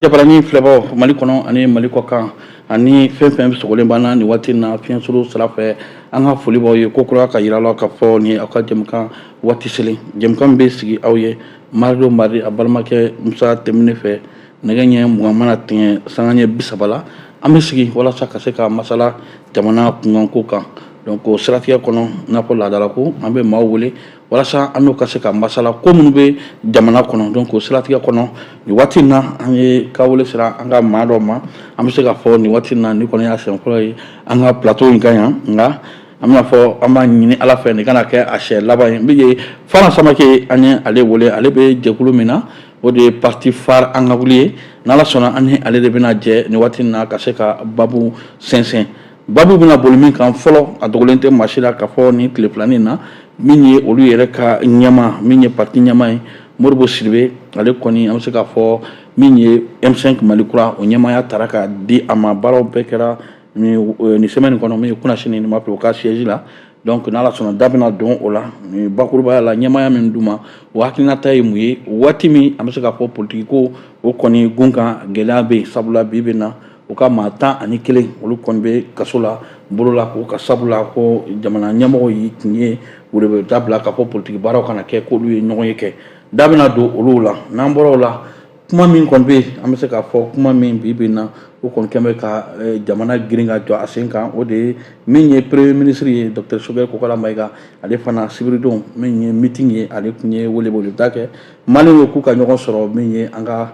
Jabarani filɛbaw Mali kɔnɔ ani Mali kɔ kan ani fɛn fɛn sogolen b'an na nin waati in na fiɲɛsuru sira fɛ, an ka foli b'aw ye kokura ka yira la ka fɔ ni aw ka jɛmukan waati selen, jɛmukan min bɛ sigi aw ye mardi o mardi, a balimakɛ Musa Tɛmini fɛ, nɛgɛ ɲɛ 20 mana tigɛ sanga ɲɛ 30 la, an bɛ sigi walasa ka se ka masala jamana kunkanko kan. Donc o siratigɛ kɔnɔ, i n'a fɔ laadalako, an bɛ maaw wele walasa an n'u ka se ka masala ko minnu bɛ jamana kɔnɔ. Donc o siratigɛ kɔnɔ, nin waati in na, an ye ka wele sera an ka maa dɔ ma. An bɛ se ka fɔ nin waati in na, nin kɔni y'a siɲɛ fɔlɔ ye an ka plateau in kan yan, nka an bɛna fɔ an b'a ɲini Ala fɛ nin kana kɛ a siɲɛ laban ye. Min ye Fana Samake, an ye ale wele. Ale bɛ jɛkulu min na, o de ye parti phare An ka wuli ye. N'Ala sɔnna, an ni ale de bɛna jɛ nin waati in na ka se ka babu sɛnsɛn. Babu bɛna boli min kan fɔlɔ, a dogolen tɛ maa si la k'a fɔ nin tile filanin na, min ye olu yɛrɛ ka ɲɛmaa, min ye parti ɲɛmaa ye, Modibo Sidibe, ale kɔni, an bɛ se k'a fɔ min ye M5 Mali kura, o ɲɛmaaya taara ka di a ma. Baaraw bɛɛ kɛra nin semaine kɔnɔ, min ye kunasini ni ma o ka siège la. Donc n'Ala sɔnna, da bɛna don o la nin bakurubaya la. Ɲɛmaaya min d'u ma, o hakilinata ye mun ye waati min an bɛ se k'a fɔ politiki ko o kɔni gun kan gɛlɛya bɛ yen? Sabula bi bi na, u ka maa 11, olu kɔni bɛ kaso la bolo la k'o ka sabula ko jamana ɲɛmɔgɔ yi tun ye o de bɛ dabila k'a fɔ politiki baaraw kana kɛ, k'olu ye ɲɔgɔn ye kɛ. Da bɛna don olu la. N'an bɔra o la, kuma min kɔni bɛ yen, an bɛ se k'a fɔ kuma min bi bi na o kɔni kɛn bɛ ka jamana girin ka jɔ a sen kan, o de ye min ye premier ministre ye, docteur Choguel Kokalla Maïga. Ale fana, sibiridon min ye meeting ye, ale tun ye weleweleda kɛ maliyɛnw ye k'u ka ɲɔgɔn sɔrɔ min ye an ka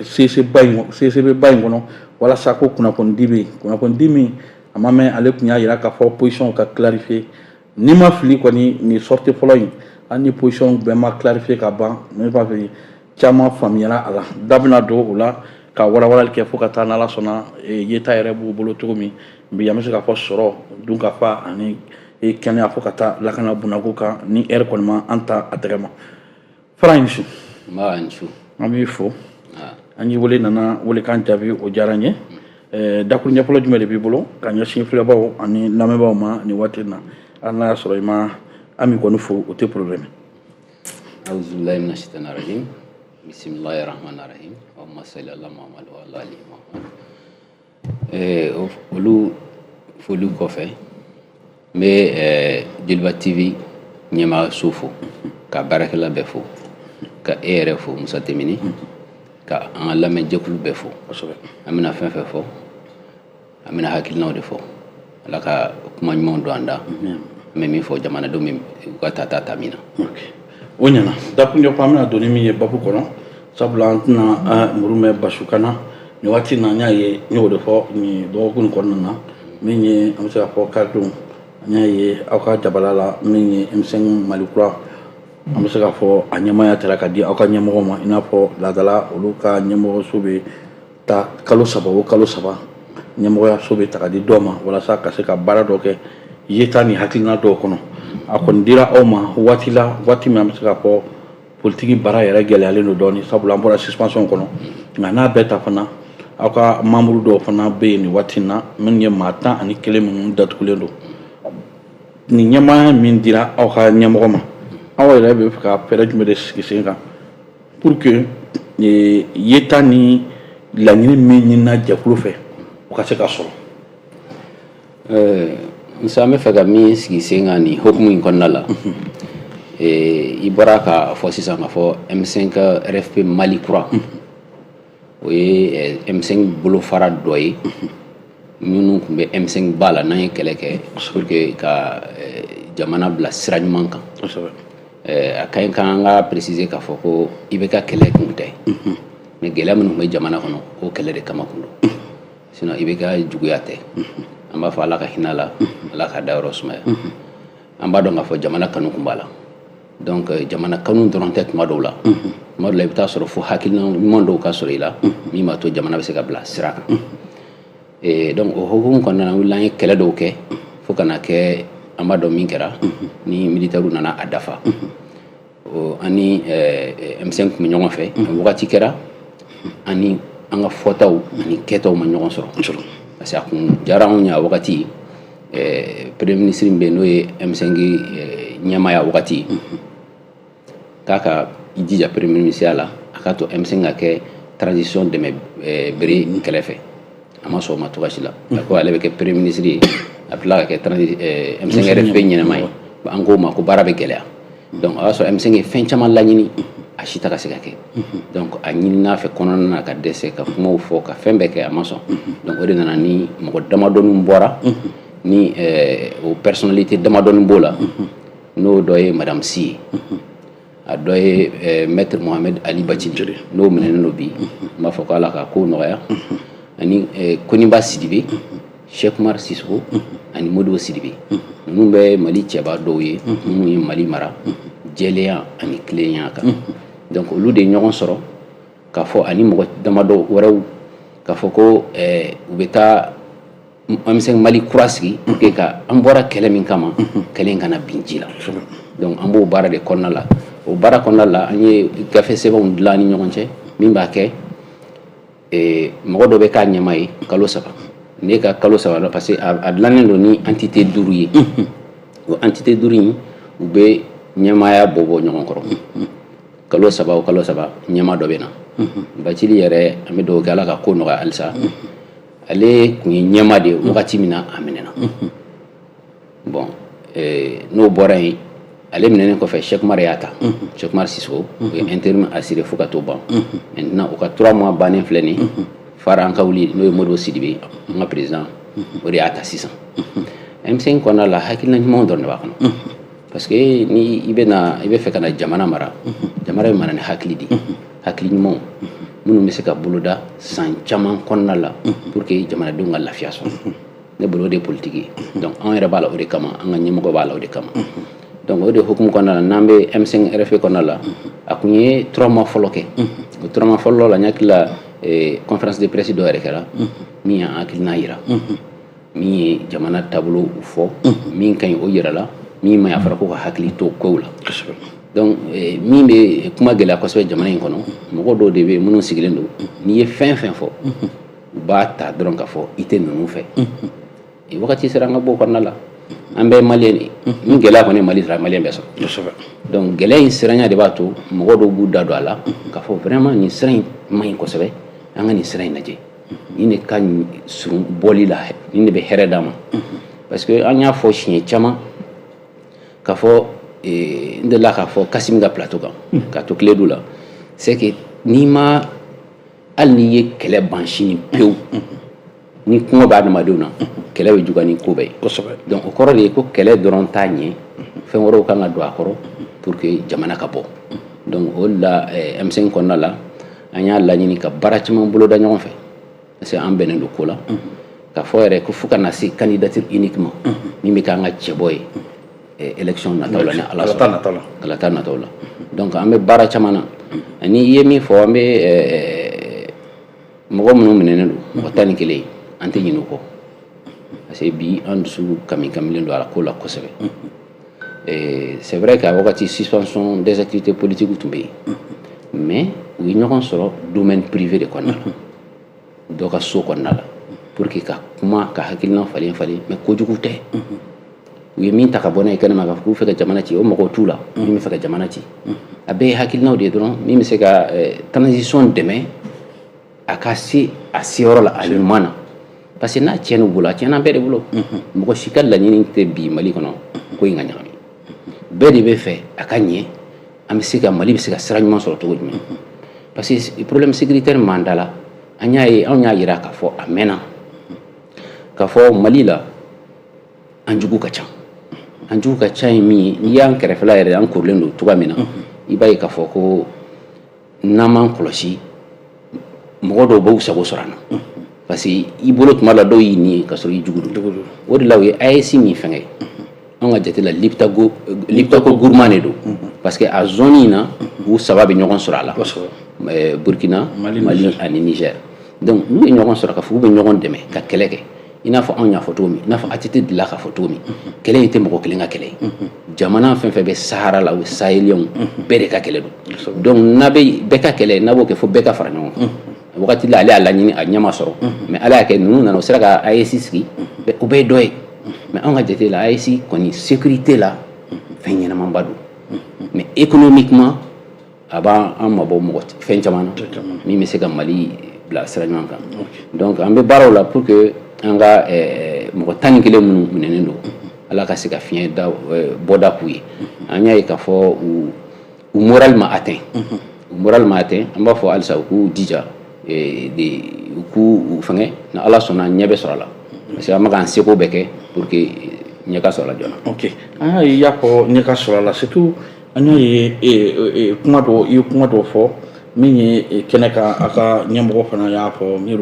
CC ba in, CCB ba in kɔnɔ, walasa ko kunnafonidi bɛ yen, kunnafonidi min a ma mɛn, ale tun y'a jira k'a fɔ position ka clarifier. N'i ma fili kɔni, nin sortie fɔlɔ in, hali ni position bɛɛ ma clarifier ka ban, ne b'a fɛ caman faamuyara a la. Da bɛna don o la ka walawalali kɛ fo ka taa, n'Ala sɔnna, yeta yɛrɛ b'u bolo cogo min bi, an bɛ se k'a fɔ sɔrɔ, dunkafa ani kɛnɛya, fo ka taa lakana bunako kan, ni ɛri kɔni ma an ta a tɛgɛ ma. Fara, i ni su. Nba, i ni su. An b'i fo. An y'i wele, nana welekan jaabi, o diyara n ye. Dakuru ɲɛfɔlɔ jumɛn de b'i bolo ka ɲɛsin filɛbaw ani lamɛnbaaw ma nin waati in na? Hali n'a y'a sɔrɔ i ma an b'i kɔni fo, o tɛ problème. Auzubillahi minash shaitani rajim. Bismillahir rahmanir rahim. Allahumma salli ala Muhammad wa ala ali Muhammad. Olu foli kɔfɛ, n bɛ Joliba TV ɲɛmaaso fo, ka baarakɛla bɛɛ fo, ka e yɛrɛ fo, Musa Temini, ka an ka lamɛnjɛkulu bɛɛ fo. An bɛna fɛn fɛn fɔ, an bɛna hakilinaw de fɔ. Ala ka kuma ɲumanw don an da. An bɛ min fɔ jamanadenw bɛ u ka ta ta min na. O ɲɛna. Dakun ɲɛfɔ, an bɛna don ni min ye babu kɔnɔ, sabula an tɛna muru mɛn basu kan na nin waati in na. N y'a ye, n y'o de fɔ nin dɔgɔkun nin kɔnɔna na, min ye an bɛ se k'a fɔ karidon, an y'a ye aw ka jabala la, min ye M5 Mali kura, an bɛ se k'a fɔ a ɲɛmaaya taara ka di aw ka ɲɛmɔgɔ ma. I n'a fɔ laadala, olu ka ɲɛmɔgɔso bɛ ta kalo 3 o kalo 3, ɲɛmɔgɔyaso bɛ ta ka di dɔw ma walasa ka se ka baara dɔ kɛ yeta ni hakilina dɔw kɔnɔ. A kɔni dira aw ma waati la, waati min an bɛ se k'a fɔ politiki baara yɛrɛ gɛlɛyalen don dɔɔnin, sabula an bɔra suspension kɔnɔ. Nka n'a bɛɛ ta fana, aw ka membre dɔw fana bɛ yen nin waati in na, minnu ye maa 11 minnu datugulen don. Nin ɲɛmaaya min dira aw ka ɲɛmɔgɔ ma, aw yɛrɛ bɛ fɛ ka fɛɛrɛ jumɛn de sigi sen kan pour que yeta ni laɲini min ɲinina jɛkulu fɛ, o ka se ka sɔrɔ? Musa, an bɛ fɛ ka min sigi sen kan nin hokumu in kɔnɔna la, i bɔra k'a fɔ sisan k'a fɔ M5 RFP Mali kura, o ye M5 bolofara dɔ ye minnu tun bɛ M5 ba la, n'an ye kɛlɛ kɛ pour que ka jamana bila sira ɲuman kan. A ka ɲi k'an ka préciser k'a fɔ ko IBK kɛlɛ kun tɛ, mais gɛlɛya minnu tun bɛ jamana kɔnɔ, o kɛlɛ de kama kun don. Sinon IBK juguya tɛ. An b'a fɔ Ala ka hinɛ la, Ala ka dayɔrɔ sumaya. An b'a dɔn k'a fɔ jamana kanu kun b'a la. Donc jamana kanu dɔrɔn tɛ. Tuma dɔw la, i bɛ taa sɔrɔ fo hakilina ɲuman dɔw ka sɔrɔ i la min b'a to jamana bɛ se ka bila sira kan. Donc o hukumu kɔnɔna na, an wulila, an ye kɛlɛ dɔw kɛ fo ka na kɛ an b'a dɔn min kɛra ni militaires nana a dafa. Ani M5 tun bɛ ɲɔgɔn fɛ. Wagati kɛra, ani an ka fɔtaw ani kɛtaw ma ɲɔgɔn sɔrɔ, parce que a kun diyara anw ye a wagati, premier ministre min bɛ yen, n'o ye M5 ɲɛmaa ye a wagati, k'a ka i jija premier ministre la, a ka to M5 ka kɛ transition dɛmɛ bere kɛlɛ fɛ. A ma sɔn o ma cogoya si la. A ko ale bɛ kɛ premier ministre ye, a bɛ tila ka kɛ M5 RFP ɲɛnama ye. An k'o ma ko baara bɛ gɛlɛya. Donc o y'a sɔrɔ M5 ye fɛn caman laɲini, a si tɛ ka se ka kɛ. Donc a ɲinin'a fɛ kɔnɔna na ka dɛsɛ, ka kumaw fɔ, ka fɛn bɛɛ kɛ, a ma sɔn. Donc o de nana ni mɔgɔ damadɔni bɔra ni o personnalité damadɔni b'o la, n'o dɔ ye madame Sy ye, a dɔ ye maître Mohamed Ali Bathily, n'o minɛnen don bi, n b'a fɔ ko Ala ka kow nɔgɔya, ani Koniba Sidibe, Cheikh Oumar Sissoko ani Modibo Sidibe. Ninnu bɛ Mali cɛba dɔw ye minnu ye Mali mara jɛlenya ani tilennenya kan. Donc olu de ye ɲɔgɔn sɔrɔ k'a fɔ, ani mɔgɔ damadɔ wɛrɛw, k'a fɔ ko u bɛ taa M5 Mali kura sigi pour que ka an bɔra kɛlɛ min kama, kɛlɛ in kana bin ji la. Donc an b'o baara de kɔnɔna la. O baara kɔnɔna la, an ye gafe sɛbɛnw dilan ni ɲɔgɔn cɛ min b'a kɛ mɔgɔ dɔ bɛ k'a ɲɛmaa ye kalo 3. Ne ka kalo 3 la, parce que a dilannen don ni entité duuru ye. O entité duuru in, u bɛ ɲɛmaaya bɔ bɔ ɲɔgɔn kɔrɔ kalo 3 o kalo 3, ɲɛmaa dɔ bɛ na. Bathily yɛrɛ, an bɛ dugawu kɛ, Ala ka ko nɔgɔya halisa. Ale tun ye ɲɛmaa de ye wagati min na a minɛna. Bon, n'o bɔra yen, ale minɛnen kɔfɛ, Cheikh Oumar y'a ta, Cheikh Oumar Sissoko, o ye intérim assuré fo ka t'o ban. Maintenant o ka 3 mois bannen filɛ nin ye, fara an ka wuli, n'o ye Modibo Sidibe, an ka président, o de y'a ta sisan. M5 kɔnɔna la, hakilina ɲumanw dɔrɔn de b'a kɔnɔ, parce que ni i bɛ na, i bɛ fɛ ka na jamana mara, jamana bɛ mara ni hakili de ye, hakili ɲumanw minnu bɛ se ka boloda san caman kɔnɔna la pour que jamanadenw ka lafiya sɔrɔ. Ne bolo, o de ye politique ye. Donc anw yɛrɛ b'a la o de kama, an ka ɲɛmɔgɔ b'a la o de kama. Donc o de hukumu kɔnɔna la, n'an bɛ M5 RFP kɔnɔna la, a kun ye 3 mois fɔlɔ kɛ. O 3 mois fɔlɔ la, n hakili la, conférence de presse dɔ yɛrɛ kɛra min y'an hakilina yira, min ye jamana taabolo fɔ, min ka ɲi o yira la, min ma ɲi a fɔra ko ka hakili to kow la. Donc min bɛ kuma gɛlɛya kosɛbɛ jamana in kɔnɔ, mɔgɔ dɔw de bɛ yen minnu sigilen don, n'i ye fɛn fɛn fɔ, u b'a ta dɔrɔn k'a fɔ i tɛ ninnu fɛ. Wagati sera an ka bɔ o kɔnɔna la. An bɛɛ ye maliyɛn de ye. Ni gɛlɛya kɔni ye Mali sɔrɔ, maliyɛn bɛɛ sɔrɔ. Donc gɛlɛya in siranya de b'a to mɔgɔ dɔw b'u da don a la k'a fɔ vraiment nin sira in man ɲi kosɛbɛ, an ka nin sira in lajɛ, nin de ka surun bɔli la, nin de bɛ hɛrɛ d'an ma. Parce que an y'a fɔ siɲɛ caman k'a fɔ, n delila k'a fɔ Kasimi ka plateau kan ka to Kiledu la, c'est que n'i ma, hali n'i ye kɛlɛ ban sini pewu, ni kɔngɔ bɛ adamadenw na, kɛlɛ bɛ juguya ni ko bɛɛ ye. Donc o kɔrɔ de ye ko kɛlɛ dɔrɔn t'a ɲɛ, fɛn wɛrɛw kan ka don a kɔrɔ pour que jamana ka bɔ. Donc o de la, M5 kɔnɔna la, an y'a laɲini ka baara caman boloda ɲɔgɔn fɛ, parce que an bɛnnen don ko la k'a fɔ yɛrɛ ko fo ka na se candidature unique ma, min bɛ k'an ka cɛbɔ ye élection nataw la, ni Ala sɔnna, kalata nataw la. Donc an bɛ baara caman na. Ani i ye min fɔ, an bɛ mɔgɔ minnu minɛnen don, mɔgɔ 11, an tɛ ɲinɛ o kɔ, parce que bi an dusu kami kamilen don a ko la kosɛbɛ. C'est vrai qu'à wagati suspension des activités politiques tun bɛ yen, mais u ye ɲɔgɔn sɔrɔ domaine privé de kɔnɔna la, dɔ ka so kɔnɔna la, pour que ka kuma, ka hakilina falen falen, mais kojugu tɛ. U ye min ta ka bɔ n'a ye kɛnɛma k'a fɔ k'u fɛ ka jamana ci, o mɔgɔw t'u la min bɛ fɛ ka jamana ci. A bɛɛ ye hakilinaw de ye dɔrɔn min bɛ se ka transition dɛmɛ a ka se a seyɔrɔ la a ɲuman na, parce que n'a tiɲɛna u bolo, a tiɲɛna bɛɛ de bolo. Mɔgɔ si ka laɲini tɛ bi Mali kɔnɔ ko in ka ɲagami. Bɛɛ de bɛ fɛ a ka ɲɛ, an bɛ se ka Mali bɛ se ka sira ɲuman sɔrɔ cogo jumɛn, parce que problème sécuritaire m'an da la. An y'a ye, anw y'a yira k'a fɔ a mɛnna k'a fɔ Mali la, an jugu ka ca. An jugu ka ca ye min ye, n'i y'an kɛrɛfɛla yɛrɛ, an korilen don cogoya min na, i b'a ye k'a fɔ ko n'an m'an kɔlɔsi, mɔgɔ dɔw b'u sago sɔrɔ an na, parce que i bolo tuma la dɔw y'i nin ye ka sɔrɔ i jugu don. O de la u ye AES min fɛngɛ, anw ka jate la, Liptako, Liptako Gourma de don, parce que a zone in na, u saba bɛ ɲɔgɔn sɔrɔ a la: Burkina, Mali ani Niger. Donc n'u ye ɲɔgɔn sɔrɔ k'a fɔ k'u bɛ ɲɔgɔn dɛmɛ ka kɛlɛ kɛ, i n'a fɔ anw y'a fɔ cogo min, i n'a fɔ ATT delila k'a fɔ cogo min, kɛlɛ in tɛ mɔgɔ kelen ka kɛlɛ ye. Jamana fɛn fɛn bɛ Sahara la, o sahelienw bɛɛ de ka kɛlɛ don. Donc n'a bɛ bɛɛ ka kɛlɛ, n'a b'o kɛ, fo bɛɛ ka fara ɲɔgɔn kan. Wagati la ale y'a laɲini, a ɲɛ ma sɔrɔ, mais Ala y'a kɛ ninnu nana, o sera ka AES sigi, o bɛɛ ye dɔ ye. Mais anw ka jate la, AES kɔni, sécurité la, fɛn ɲɛnamaba don, mais économiquement A b'an an mabɔ mɔgɔ fɛn caman na min bɛ se ka Mali bila sira ɲuman kan. Donc an bɛ baaraw la pour que an ka mɔgɔ 11 minnu minɛnen don, Ala ka se ka fiɲɛ da bɔda k'u ye. An y'a ye k'a fɔ u moral ma atteint, u moral ma atteint. An b'a fɔ halisa u k'u jija de, u k'u fɛngɛ. Ni Ala sɔnna, ɲɛ bɛ sɔrɔ a la, parce que an bɛ k'an seko bɛɛ kɛ pour que ɲɛ ka sɔrɔ a la joona. Ok, an y'a ye, i y'a fɔ ɲɛ ka sɔrɔ a la. Surtout an y'a ye kuma dɔ, i ye kuma dɔ fɔ min ye kɛnɛ kan, a ka ɲɛmɔgɔ fana y'a fɔ min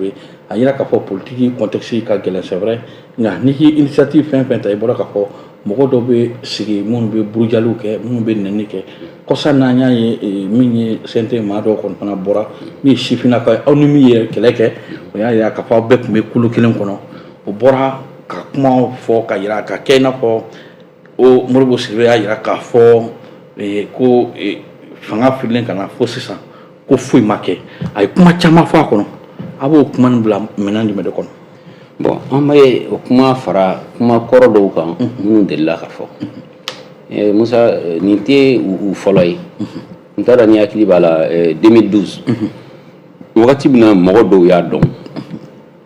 ye, a yira k'a fɔ politique contexte ka gɛlɛn, c'est vrai. Nka n'i k'i initiative fɛn fɛn ta, i bɔra k'a fɔ mɔgɔ dɔw bɛ sigi minnu bɛ burujaliw kɛ, minnu bɛ nɛni kɛ. Kɔsa n'an y'a ye min ye CNT maa dɔw kɔni fana bɔra, min ye sifinnaka ye, aw ni min ye kɛlɛ kɛ, o y'a yira k'a fɔ aw bɛɛ tun bɛ kulu kelen kɔnɔ. O bɔra ka kuma fɔ ka yira ka kɛ i n'a fɔ o Modibo Sidibe y'a yira k'a fɔ ko fanga fililen ka na fo sisan ko foyi ma kɛ. A ye kuma caman fɔ a kɔnɔ. A b'o kuma nin bila minɛn jumɛn de kɔnɔ? Bon, an bɛ o kuma fara kuma kɔrɔ dɔw kan minnu delila ka fɔ. Musa, nin tɛ u fɔlɔ ye. N t'a dɔn ni hakili b'a la, 2012, wagati min na mɔgɔ dɔw y'a dɔn,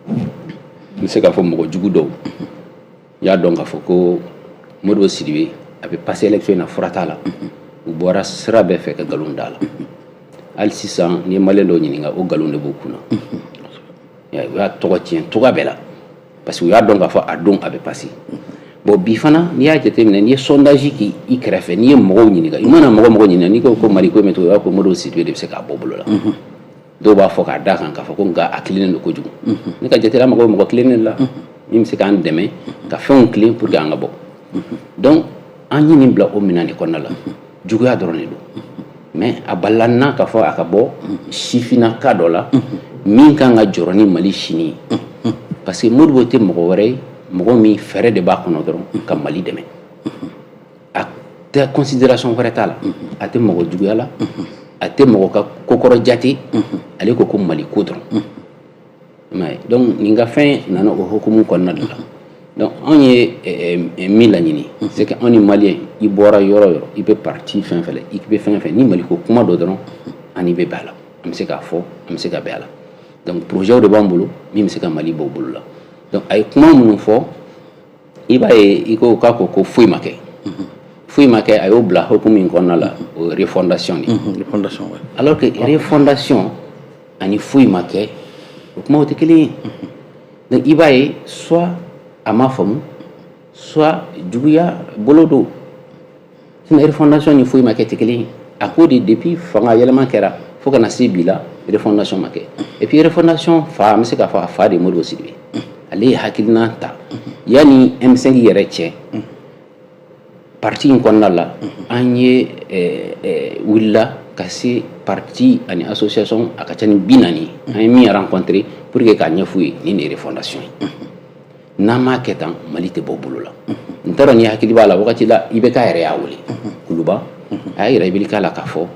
n bɛ se k'a fɔ mɔgɔ jugu dɔw y'a dɔn k'a fɔ ko Modibo Sidibe a bɛ passer élection in na, fura t'a la, u bɔra sira bɛɛ fɛ ka nkalon d'a la. Hali sisan, n'i ye malien dɔw ɲininka, o nkalon de b'u kunna. U y'a tɔgɔ tiɲɛ cogoya bɛɛ la, parce que u y'a dɔn k'a fɔ a don a bɛ passer. Bon, bi fana, n'i y'a jateminɛ, n'i ye sondage k'i kɛrɛfɛ, n'i ye mɔgɔw ɲininka, i mana mɔgɔ mɔgɔ ɲininka, n'i ko ko Mali ko bɛ cogo, i b'a fɔ ko Modibo Sidibe de bɛ se k'a bɔ bolo la. Dɔw b'a fɔ k'a da kan k'a fɔ ko nka a tilennen don kojugu. Ne ka jate la, an mago bɛ mɔgɔ tilennen de la min bɛ se k'an dɛmɛ ka fɛnw tilen pour que an ka bɔ. Donc an ye nin bila o minɛn de kɔnɔna la. Juguya dɔrɔn de don, mais a balila n na k'a fɔ a ka bɔ sifinnaka dɔ la min kan ka jɔrɔ ni Mali sini ye, parce que Modibo tɛ mɔgɔ wɛrɛ ye, mɔgɔ min fɛɛrɛ de b'a kɔnɔ dɔrɔn ka Mali dɛmɛ. A tɛ considération wɛrɛ t'a la, a tɛ mɔgɔ juguya la, a tɛ mɔgɔ ka kokɔrɔ jate. Ale ko ko Mali ko dɔrɔn. I m'a ye? Donc nin ka fɛn nana o hukumu kɔnɔna de la. Donc anw ye min laɲini, c'est que anw ni malien, i bɔra yɔrɔ o yɔrɔ, i bɛ parti fɛn fɛn la, i bɛ fɛn fɛn, ni Mali ko kuma dɔ dɔrɔn, an ni bɛ bɛn a la, an bɛ se k'a fɔ, an bɛ se ka bɛn a la. Donc projet de b'an bolo min bɛ se ka Mali bɔ o bolo la. Donc a ye kuma minnu fɔ, i b'a ye, i ko k'a ko ko foyi ma kɛ, foyi ma kɛ. A y'o bila hukumu min kɔnɔna la, o ye refondation de ye. Refondation, ouais. Alors que refondation ani foyi ma kɛ, o kumaw tɛ kelen ye. Donc i b'a ye, soit a ma faamu, soit juguya bolo don. Sinon refondation ni foyi ma kɛ tɛ kelen ye. A ko de, depuis fanga yɛlɛma kɛra fo ka na se bi la, refondation ma kɛ. Et puis refondation fa, an bɛ se k'a fɔ a fa de ye Modibo Sidibe. Ale ye hakilina ta yanni M5 yɛrɛ cɛ. Parti in kɔnɔna la, an ye wulila ka se parti ani association, a ka ca ni 40 ye, an ye min rencontré pour que k'a ɲɛf'u ye nin de ye refondation ye. N'an m'a kɛ tan, Mali tɛ bɔ bolo la. N t'a dɔn ni hakili b'a la, wagati la IBK yɛrɛ y'a wele Kuluba, a y'a yira IBK la k'a fɔ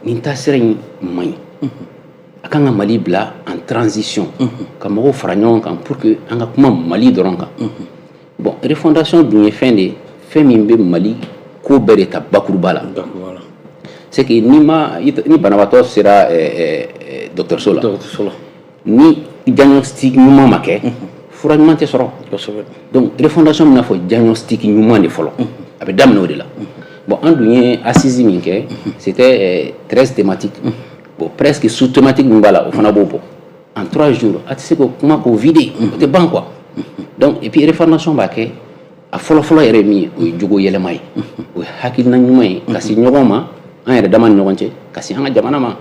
nin taasira in man ɲi, a kan ka Mali bila en transition, ka mɔgɔw fara ɲɔgɔn kan pour que an ka kuma Mali dɔrɔn kan. Bon, refondation dun ye fɛn de ye, fɛn min bɛ Mali ko bɛɛ de ta bakuruba la. Voilà. C'est que ni ma ni banabaatɔ sera dɔgɔtɔrɔso la, Dɔgɔtɔrɔso la, ni diagnostic ɲuman ma kɛ, fura ɲuman tɛ sɔrɔ. Donc refondation bɛna fɔ diagnostic ɲuman de fɔlɔ, a bɛ daminɛ o de la. Bon, an dun ye assise min kɛ, c'était 13 thématiques. Bon, presque sous thématique min b'a la, o fana b'o bɔ en 3 jours. A tɛ se k'o kuma k'o vider, o tɛ ban quoi. Donc et puis refondation b'a kɛ, a fɔlɔ-fɔlɔ yɛrɛ ye min ye, o ye jogo yɛlɛma ye, o ye hakilina ɲuman ye ka se ɲɔgɔn ma, an yɛrɛ dama ni ɲɔgɔn cɛ, ka se an ka jamana ma.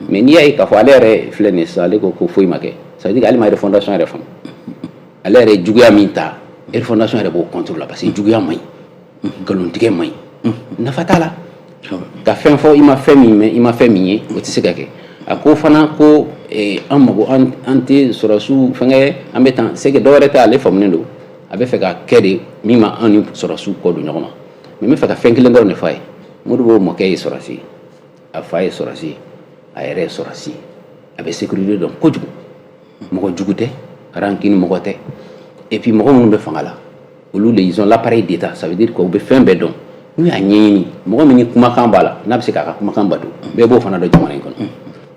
Mais n'i y'a ye k'a fɔ ale yɛrɛ filɛ nin ye sisan, ale ko ko foyi ma kɛ, ça veut dire que ale ma refondation yɛrɛ faamu. Ale yɛrɛ ye juguya min ta, refondation yɛrɛ b'o contre la, parce que juguya man ɲi, nkalontigɛ man ɲi, nafa t'a la. Ka fɛn fɔ i ma fɛn min mɛn, i ma fɛn min ye, o tɛ se ka kɛ. A ko fana ko an mago an tɛ sɔrɔsiw fɛnkɛ, an bɛ tan, c'est que dɔwɛrɛ tɛ, ale faamunen don, a bɛ fɛ ka kɛ de min ma an ni sɔrɔsiw kɔ don ɲɔgɔn ma. Mais n bɛ fɛ ka fɛn kelen dɔrɔn de f'a ye: Modibo mɔkɛ ye sɔrɔsi ye, a fa ye sɔrɔsi ye, a yɛrɛ ye sɔrɔsi ye, a bɛ sécurité dɔn kojugu. Mɔgɔ jugu tɛ, rancune mɔgɔ tɛ. Et puis mɔgɔ minnu bɛ fanga la, olu de, ils ont l'appareil d'État, ça veut dire que u bɛ fɛn bɛɛ dɔn. N'u y'a ɲɛɲini, mɔgɔ min ni kumakan b'a la, n'a bɛ se k'a ka kumakan bato, bɛɛ b'o fana dɔn jamana in kɔnɔ.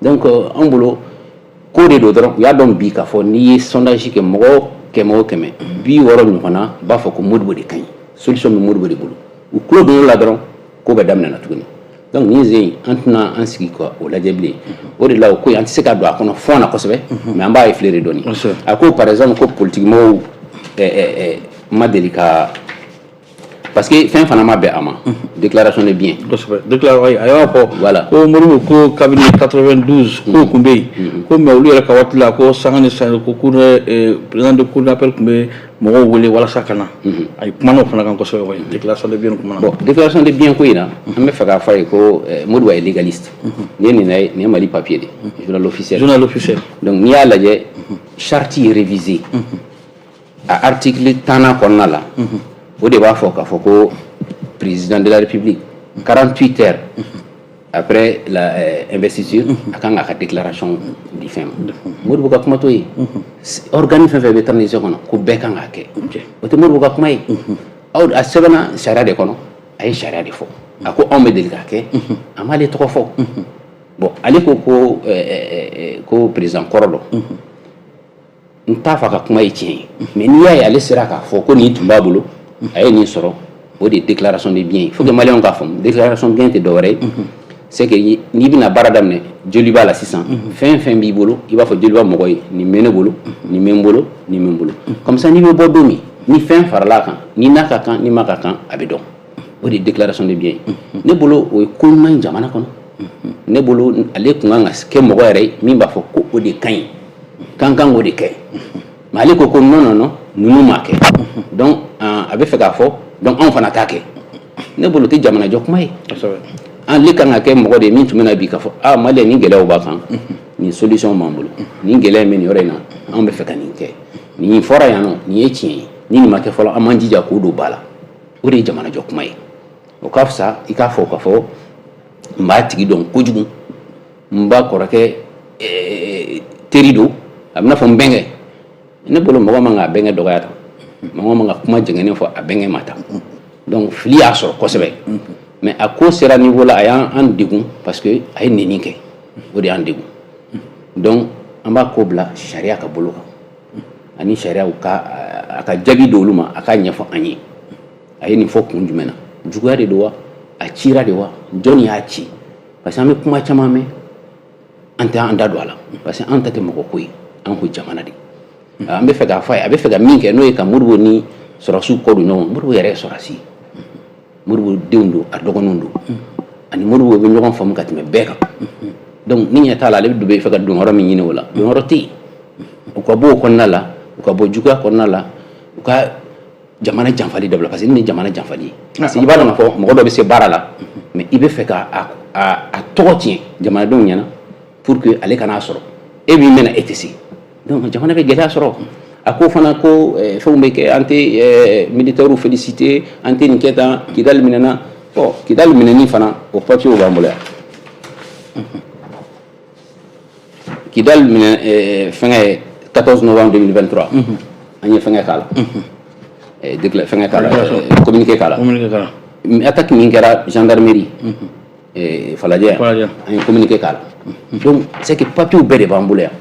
Donc anw bolo, ko de don dɔrɔn. U y'a dɔn bi k'a fɔ n'i ye sondage kɛ, mɔgɔ 100 o 100, 60 ɲɔgɔnna b'a fɔ ko Modibo de ka ɲi, solution bɛ Modibo de bolo. U tulo donn'o la dɔrɔn, ko bɛɛ daminɛna tuguni. Donc nin sen in, an tɛna an sigi ka o lajɛ bilen. O de la, o ko in, an tɛ se ka don a kɔnɔ fond na kosɛbɛ, mais an b'a effleurer dɔɔni. A ko par exemple ko politique mɔgɔw ma deli ka, parce que fɛn fana ma bɛn a ma, déclaration de bien. Kosɛbɛ, déclaration, a y'a fɔ. Voilà. Ko Modibo ko kabini 92 k'o tun bɛ yen, ko mais olu yɛrɛ ka waati la, ko sanga ni san ko cour, président de cour d'appel tun bɛ mɔgɔw wele walasa ka na. A ye kumana o fana kan kosɛbɛ, wa déclaration de bien kumana. Bon, déclaration de bien ko in na, an bɛ fɛ k'a fɔ a ye ko Modibo est légaliste. Nin ye nin ye, nin ye Mali papier de, journal officiel. Journal officiel. Donc n'i y'a lajɛ, charte révisée, a article 10nan kɔnɔna la, o de b'a fɔ k'a fɔ ko président de la République, 48 heures après la investiture, a kan k'a ka déclaration di fɛn ma. Modibo ka kuma t'o ye. Organe fɛn fɛn bɛ transition kɔnɔ, ko bɛɛ kan k'a kɛ. O tɛ Modibo ka kuma ye. Aw a sɛbɛnna sariya de kɔnɔ, a ye sariya de fɔ. A ko anw bɛ deli k'a kɛ, a m'ale tɔgɔ fɔ. Bon, ale ko président kɔrɔ dɔ, n t'a fɔ a ka kuma ye tiɲɛ ye, mais n'i y'a ye ale sera k'a fɔ ko nin tun b'a bolo, a ye nin sɔrɔ, o de ye déclaration de bien. Il faut que maliyɛnw k'a faamu, déclaration bien tɛ dɔwɛrɛ ye, c'est que n'i bɛna baara daminɛ Joliba la sisan, fɛn fɛn b'i bolo, i b'a fɔ Joliba mɔgɔ ye: nin bɛ ne bolo, nin bɛ n bolo, nin bɛ n bolo. Comme ça, n'i bɛ bɔ don min, ni fɛn farala a kan, ni n'a ka kan, ni ma ka kan, a bɛ dɔn. O de ye déclaration de bien ye. Ne bolo, o ye ko ɲuman ye jamana kɔnɔ. Ne bolo, ale tun kan ka kɛ mɔgɔ yɛrɛ ye min b'a fɔ ko o de ka ɲi, k'an kan k'o de kɛ. Mais ale ko ko non, non, non, ninnu m'a kɛ, donc a bɛ fɛ k'a fɔ donc anw fana t'a kɛ. Ne bolo, o tɛ jamanajɔ kuma ye. Ale kan ka kɛ mɔgɔ de ye min tun bɛna bi k'a fɔ: ah, maliyɛn, nin gɛlɛyaw b'a kan, nin solution b'an bolo, nin gɛlɛya in bɛ nin yɔrɔ in na, anw bɛ fɛ ka nin kɛ, nin fɔra yan nɔ, nin ye tiɲɛ ye, ni nin ma kɛ fɔlɔ, an m'an jija k'o don ba la. O de ye jamanajɔ kuma ye. O ka fisa i k'a fɔ k'a fɔ n b'a tigi dɔn kojugu, n ba kɔrɔkɛ teri don, a bɛna fɔ n bɛnkɛ. Ne bolo, mɔgɔ man k'a bɛnkɛ dɔgɔya tan, mɔgɔ man ka kuma jɛngɛnen fɔ a bɛnkɛ ma tan. Donc fili y'a sɔrɔ kosɛbɛ, mais a ko sera niveau la, a y'an degun, parce que a ye nɛni kɛ, o de y'an degun. Donc an b'a ko bila sariya ka bolo kan, ani sariyaw ka a ka jaabi di olu ma, a k'a ɲɛfɔ an ye, a ye nin fɔ kun jumɛn na? Juguya de don wa? A cira de wa? Jɔnni y'a ci? Parce que an bɛ kuma caman mɛn, an tɛ an da don a la, parce que an ta tɛ mɔgɔ ko ye, an ko jamana de. An bɛ fɛ k'a fɔ a ye, a bɛ fɛ ka min kɛ, n'o ye ka Modibo ni sɔrɔdasiw kɔ don ɲɔgɔn. Modibo yɛrɛ ye sɔrɔdasi ye, Modibo denw don, a dɔgɔninw don, ani Modibo bɛ ɲɔgɔn faamu ka tɛmɛ bɛɛ kan. Donc ni ɲɛ t'a la, ale bɛ fɛ ka don yɔrɔ min ɲini, o la don yɔrɔ tɛ yen. U ka bɔ o kɔnɔna la, u ka bɔ juguya kɔnɔna la, u ka jamana janfali dabila, parce que nin ye jamana janfali ye. Parce que i b'a dɔn k'a fɔ mɔgɔ dɔ bɛ se baara la, mais i bɛ fɛ ka a tɔgɔ tiɲɛ jamanadenw ɲɛna pour que ale kan'a sɔrɔ, e min bɛna, e tɛ se. Donc jamana bɛ gɛlɛya sɔrɔ. A ko fana ko fɛnw bɛ kɛ, an tɛ militaires féliciter, an tɛ nin kɛ tan. Kidali minɛna. Bon, Kidali minɛni fana, o papier b'an bolo yan. Kidali minɛ fɛngɛ 14 novembre 2023, an ye fɛngɛ k'a la, fɛngɛ k'a la, communiqué k'a la. Attaque min kɛra gendarmerie Falajɛ, an ye communiqué k'a la. Donc c'est que papier bɛɛ de b'an bolo yan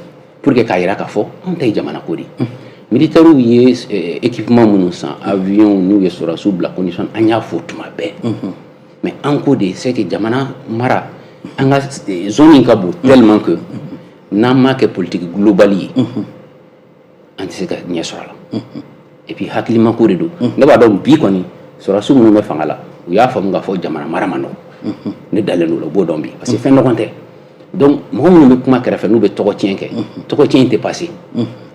pour que k'a jira k'a fɔ anw ta ye jamana ko de ye. Militaires ye équipement minnu san, avion, n'u ye sɔrɔdasiw bila condition, an y'a fɔ tuma bɛɛ. Mais an ko de, c'est que jamana mara, an ka zone in ka bon tellement que n'an m'a kɛ politique globale ye, an tɛ se ka ɲɛ sɔrɔ a la. Et puis hakilima ko de don. Ne b'a dɔn bi kɔni, sɔrɔdasiw minnu bɛ fanga la, u y'a faamu k'a fɔ jamana mara man nɔgɔn. Ne dalen don o la, u b'o dɔn bi, parce que fɛn nɔgɔn tɛ. Donc mɔgɔ minnu bɛ kuma kɛrɛfɛ, n'u bɛ tɔgɔ tiɲɛ kɛ, tɔgɔ tiɲɛ tɛ passer,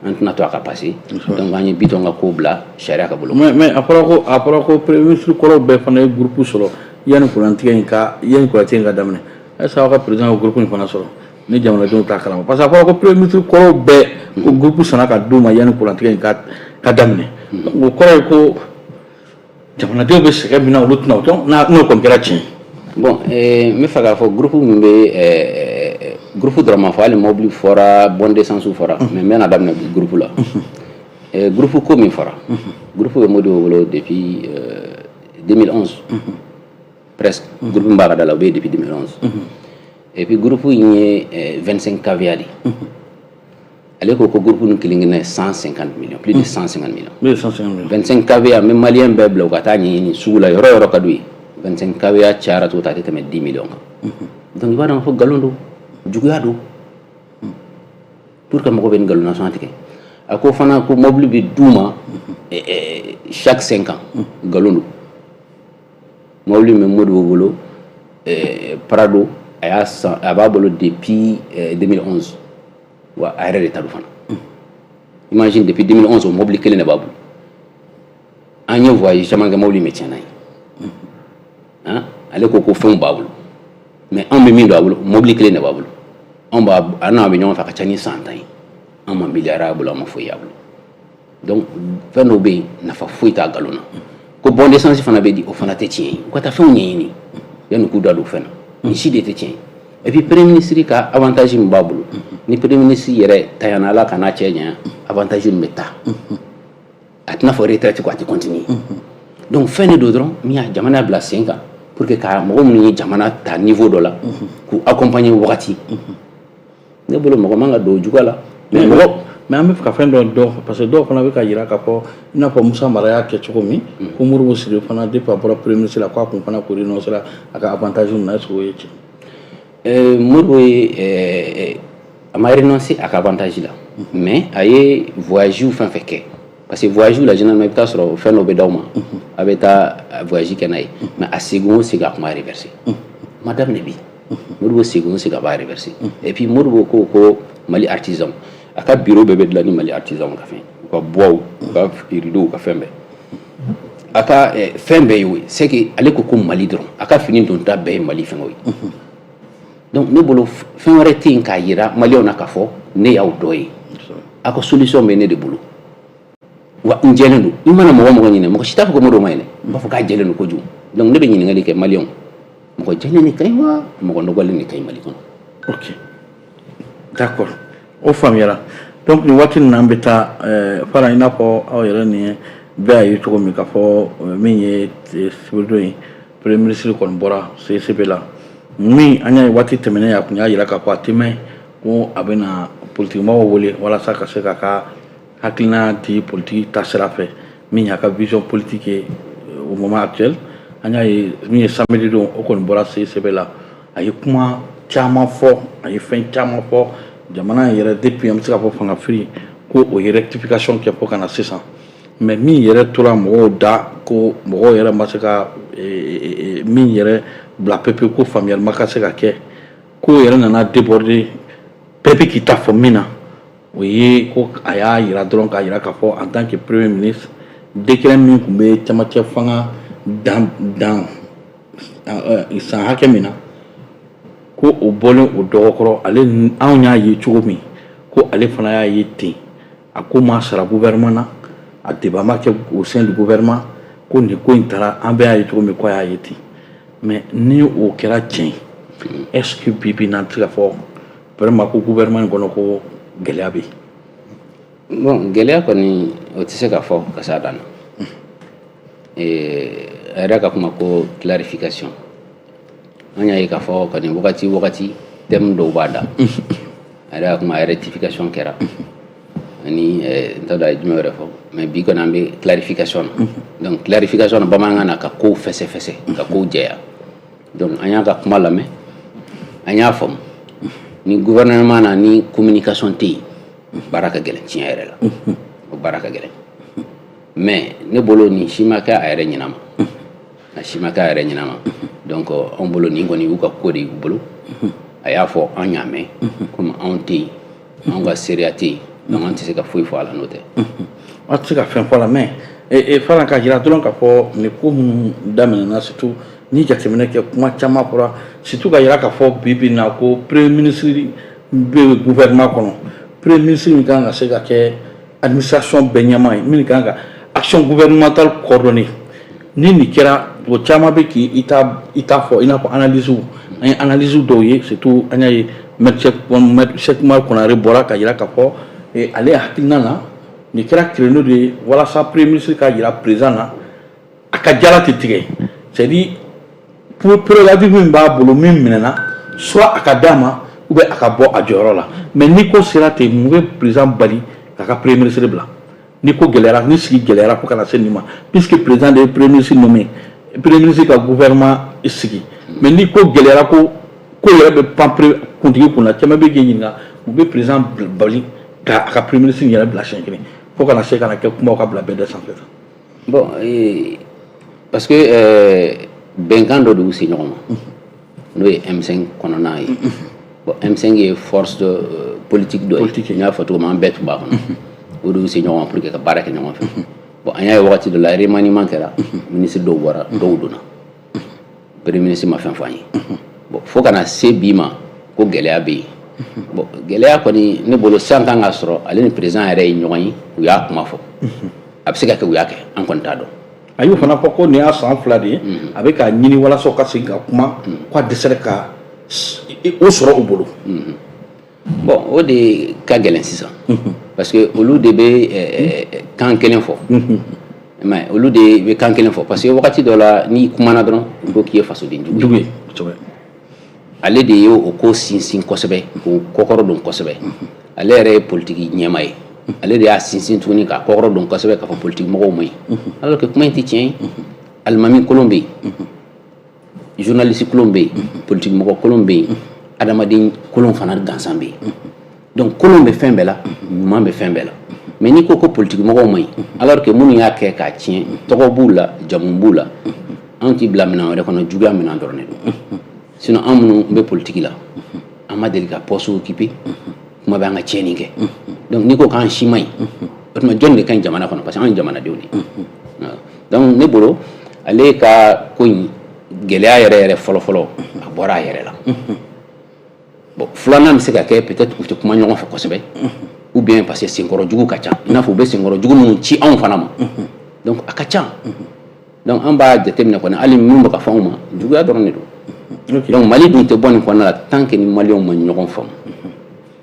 an tɛna to a ka passer. Donc an ye Bitɔn ka ko bila sariya ka bolo. Mais a fɔra ko premier ministre kɔrɔw bɛɛ fana ye groupe sɔrɔ yanni kurantigɛ in ka daminɛ. Est ce que aw ka président ka groupe in fana sɔrɔ ni jamanadenw t'a kalama? Parce que a fɔra ko premier ministre kɔrɔw bɛɛ ko groupe sanna ka d'u ma yanni kurantigɛ in ka daminɛ. Donc o kɔrɔ ye ko jamanadenw bɛ sɛgɛn min na, olu tɛna o dɔn, n'o kɔni kɛra tiɲɛ. Bon, n bɛ fɛ k'a fɔ groupe min bɛ, groupe dɔrɔn ma fɔ, hali mobili fɔra, bon d'essence fɔra, mais n bɛna daminɛ groupe la. Groupe ko min fɔra, groupe bɛ Modibo bolo depuis 2011. Presque groupe min b'a ka da la, o bɛ yen depuis 2011. Et puis groupe in ye 25 KVA de ye. Ale ko ko groupe nin kelen kelenna ye 150 millions, plus de 150 millions. Plus de 150 millions. 25 KVA, n bɛ malien bɛɛ bila u ka taa ɲɛɲini sugu la, yɔrɔ yɔrɔ ka d'u ye. 25 KVA cayara cogo o cogo, a tɛ tɛmɛ 10 millions kan. Donc i b'a dɔn k'a fɔ nkalon don, juguya don, pour que mɔgɔ bɛ nin nkalon nasɔngɔ tigɛ. A ko fana ko mobili bɛ d'u ma chaque 5 ans, nkalon don. Mobili min bɛ Modibo bolo, Prado, a y'a san, a b'a bolo depuis 2011, wa a yɛrɛ de ta don fana. Imagine, depuis 2011, o mobili kelen de b'a bolo. An ye voyage caman kɛ, mobili bɛ tiɲɛ n'a ye. Han, ale ko ko fɛnw b'a bolo, mais anw bɛ min don a bolo, mobili kelen de b'a bolo. Anw b'a, a n'a bɛ ɲɔgɔn fɛ, a ka ca ni san 10 ye. An ma miliyari a bolo, an ma foyi y'a bolo. Donc fɛn dɔw bɛ yen, nafa foyi t'a nkalon na. Ko bon d'essence fana bɛ di, o fana tɛ tiɲɛ ye. U ka taa fɛnw ɲɛɲini yanni k'u da don fɛn na. Nin si de tɛ tiɲɛ ye. Et puis premier ministre ka avantage min b'a bolo, ni premier ministre yɛrɛ tanyana, Ala ka n'a cɛ janya, avantage min bɛ taa, a tɛna fɔ retraite ko a tɛ continuer. Donc fɛn de don dɔrɔn min y'a jamana bila sen kan, pour que ka mɔgɔ minnu ye jamana ta niveau dɔ la, k'u accompagner wagati. Ne bolo, mɔgɔ man ka don o juguya la, mais mɔgɔ Mais an bɛ fɛ ka fɛn dɔ dɔn, parce que dɔw fana bɛ ka jira k'a fɔ, i n'a fɔ Musa Mara y'a kɛ cogo min, ko Modibo Sidibé fana, depuis a bɔra premier ministre la, k'a kun fana ko renoncer a ka avantage na. Est ce que o ye tiɲɛ? Modibo ye a ma renoncer a ka avantage la, mais a ye voyage fɛn fɛn kɛ, parce que voyage la, généralement i bɛ taa sɔrɔ fɛn dɔ bɛ d'aw ma, a bɛ taa voyage kɛ n'a ye, mais a segin o segin, a kun b'a reverser. Ma daminɛ bi, Modibo segin o segin, a b'a reverser. Et puis Modibo ko ko Mali artisan, a ka bureau bɛɛ bɛ dilan ni Mali artisan ka fɛn, u ka bois, u ka rideau, u ka fɛn bɛɛ, a ka fɛn bɛɛ ye o ye. C'est que ale ko ko Mali dɔrɔn, a ka fini donta bɛɛ ye Mali fɛngɛw ye. Donc ne bolo, fɛn wɛrɛ tɛ yen k'a yira maliyɛnw na k'a fɔ ne y'aw dɔ ye, aw ka solution bɛ ne de bolo, wa n jɛlen don. I mana mɔgɔ mɔgɔ ɲinɛ, mɔgɔ si t'a fɔ ko Modibo ma ɲinɛ, n b'a fɔ k'a jɛlen don kojugu. Donc ne bɛ ɲininkali kɛ maliyɛnw: mɔgɔ jɛlen de ka ɲi wa mɔgɔ nɔgɔlen de ka ɲi Mali kɔnɔ? Ok, d'accord, o faamuyara. Donc nin waati nin na, an bɛ taa fara i n'a fɔ aw yɛrɛ ni bɛɛ y'a ye cogo min k'a fɔ min ye sibiridon ye, premier ministre kɔni bɔra CICB la. Min an y'a ye waati tɛmɛnen, a tun y'a jira k'a fɔ a tɛ mɛn ko a bɛna politikimɔgɔw wele walasa ka se k'a ka hakilina di politiki taasira fɛ, min y'a ka vision politique ye au moment actuel. An y'a ye min ye samedi don, o kɔni bɔra CICB la, a ye kuma caman fɔ, a ye fɛn caman fɔ jamana in yɛrɛ depuis an bɛ se k'a fɔ fanga firi ko o ye rectification kɛ fo ka na sisan. Mais min yɛrɛ tora mɔgɔw da ko mɔgɔw yɛrɛ ma se ka min yɛrɛ bila pepewu, ko faamuyali ma ka se ka kɛ, ko yɛrɛ nana déborder, bɛɛ bɛ k'i ta fɔ min na, o ye ko a y'a yira dɔrɔn k'a yira k'a fɔ en tant que premier ministre, décret min tun bɛ camancɛ fanga dan dan san hakɛ min na, ko o bɔlen o dɔgɔkɔrɔ. Ale, anw y'a ye cogo min, ko ale fana y'a ye ten, a ko ma sara gouvernement na, a débat ma kɛ au sein du gouvernement, ko nin ko in taara, an bɛɛ y'a ye cogo min, ko a y'a ye ten. Mais ni o kɛra tiɲɛ, est ce que bi bi in na, an tɛ se ka fɔ vraiment ko gouvernement in kɔnɔ ko gɛlɛya bɛ yen? Bon, gɛlɛya kɔni, o tɛ se ka fɔ ka s'a dan na. A yɛrɛ ka kuma ko clarification, an y'a ye k'a fɔ kɔni wagati wagati thème dɔw b'a da. A yɛrɛ ka kuma rectification kɛra ani n t'a dɔn a ye jumɛn wɛrɛ fɔ, mais bi kɔni an bɛ clarification na. Donc clarification na, bamanankan na, ka kow fɛsɛfɛsɛ, ka kow jɛya. Donc an y'a ka kuma lamɛn, an y'a faamu. Ni gouvernement na ni communication tɛ yen, baara ka gɛlɛn. Tiɲɛ yɛrɛ la, o baara ka gɛlɛn. Mais ne bolo, nin si ma kɛ a yɛrɛ ɲɛnama, a si ma kɛ a yɛrɛ ɲɛnama. Donc anw bolo, nin kɔni y'u ka ko de y'u bolo. A y'a fɔ, an y'a mɛn. Komi anw tɛ yen, anw ka seereya tɛ yen, donc an tɛ se ka foyi fɔ a la n'o tɛ. Aw tɛ se ka fɛn fɔ a la, mais fana k'a jira dɔrɔn k'a fɔ nin ko minnu daminɛna, surtout ni jateminɛ kɛ, kuma caman fɔra, surtout ka jira k'a fɔ bi bi in na ko premier ministre bɛ gouvernement kɔnɔ, premier ministre min kan ka se ka kɛ administration bɛɛ ɲɛmaa ye, min kan ka action gouvernementale coordonner. Ni nin kɛra, o caman bɛ k'i i ta fɔ, i n'a fɔ analyse, an ye analyse dɔw ye, surtout an y'a ye maître Cheick Oumar Konaré bɔra ka jira k'a fɔ ale hakilina na, nin kɛra créneau de ye walasa premier ministre ka jira président na a ka jala tɛ tigɛ, c'est à dire pouvoir bɛɛ bɛ yen, Prérogative min b'a bolo, min minɛna, soit a ka d'a ma ou bien a ka bɔ a jɔyɔrɔ la. Mais ni ko sera ten, mun bɛ président bali k'a ka premier ministre bila? Ni ko gɛlɛyara, ni sigi gɛlɛyara fo ka na se nin ma, puisque président de ye premier ministre nommé, premier ministre ka gouvernement sigi, mais ni ko gɛlɛyara, ko ko yɛrɛ bɛ pan kuntigi kunna, caman bɛ k'i ɲininka mun bɛ président bali k'a ka premier ministre yɛrɛ bila siɲɛ kelen, fo ka na se ka na kɛ kumaw ka bila bɛɛ da sanfɛ. Bon, parce que bɛnkan dɔ de y'u se ɲɔgɔn ma, n'o ye M5 kɔnɔna ye. Bon, M5 ye force politique dɔ ye, n y'a fɔ cogo min, an bɛɛ tun b'a kɔnɔ. O de y'u se ɲɔgɔn ma pour que ka baara kɛ ɲɔgɔn fɛ. Bon, an y'a ye wagati dɔ la, remaniement kɛra, ministre dɔw bɔra, dɔw donna, premier ministre ma fɛn fɔ an ye. Bon, fo ka na se bi ma ko gɛlɛya bɛ yen. Bon, gɛlɛya kɔni, ne bolo, san kan ka sɔrɔ ale ni président yɛrɛ ye ɲɔgɔn ye, u y'a kuma fɔ. A bɛ se ka kɛ u y'a kɛ, an kɔni t'a dɔn. A y'o fana fɔ ko nin y'a san 2 de ye, a bɛ k'a ɲini walasa u ka segin ka kuma, k'a dɛsɛra ka o sɔrɔ u bolo. Bon, o de ka gɛlɛn sisan, parce que olu de bɛ kan kelen fɔ, mais olu de bɛ kan kelen fɔ, parce que wagati dɔ la, n'i kumana dɔrɔn, u ko k'i ye fasoden jugu ye. Ale de ye o ko sinsin kosɛbɛ, k'o kɔkɔrɔ don kosɛbɛ. Ale yɛrɛ ye politiki ɲɛmaa ye, ale de y'a sinsin tuguni k'a kɔkɔrɔ don kosɛbɛ, k'a fɔ politiki mɔgɔw ma ɲi, alors que kuma in tɛ tiɲɛ ye. Alimami kolon bɛ yen, journaliste kolon bɛ yen, politiki mɔgɔ kolon bɛ yen, adamaden kolon fana gansan bɛ yen. Donc kolon bɛ fɛn bɛɛ la, ɲuman bɛ fɛn bɛɛ la. Mais n'i ko ko politiki mɔgɔw ma ɲi, alors que minnu y'a kɛ k'a tiɲɛ, tɔgɔ b'u la, jamu b'u la, anw t'i bila minɛn wɛrɛ kɔnɔ, juguya minɛn dɔrɔn de don. Sinon an minnu bɛ politiki la, an ma deli ka poste occuper, kuma bɛ an ka tiɲɛni kɛ. Donc n'i ko k'an si ma ɲi, o tuma jɔn de ka ɲi jamana kɔnɔ? Parce que anw ye jamanadenw de ye. Donc ne bolo, ale ka ko in gɛlɛya yɛrɛ yɛrɛ fɔlɔ fɔlɔ, a bɔra a yɛrɛ la. Bon, filanan bɛ se ka kɛ, peut-être u tɛ kuma ɲɔgɔn fɛ kosɛbɛ, ou bien parce que senkɔrɔ jugu ka ca, i n'a fɔ u bɛ senkɔrɔ jugu minnu ci anw fana ma. Donc a ka ca. Donc an b'a jateminɛ kɔni, hali minnu bɛ ka fɔ anw ma, juguya dɔrɔn de don. Donc Mali dun tɛ bɔ nin kɔnɔna la tant que ni Maliyɛnw ma ɲɔgɔn faamu,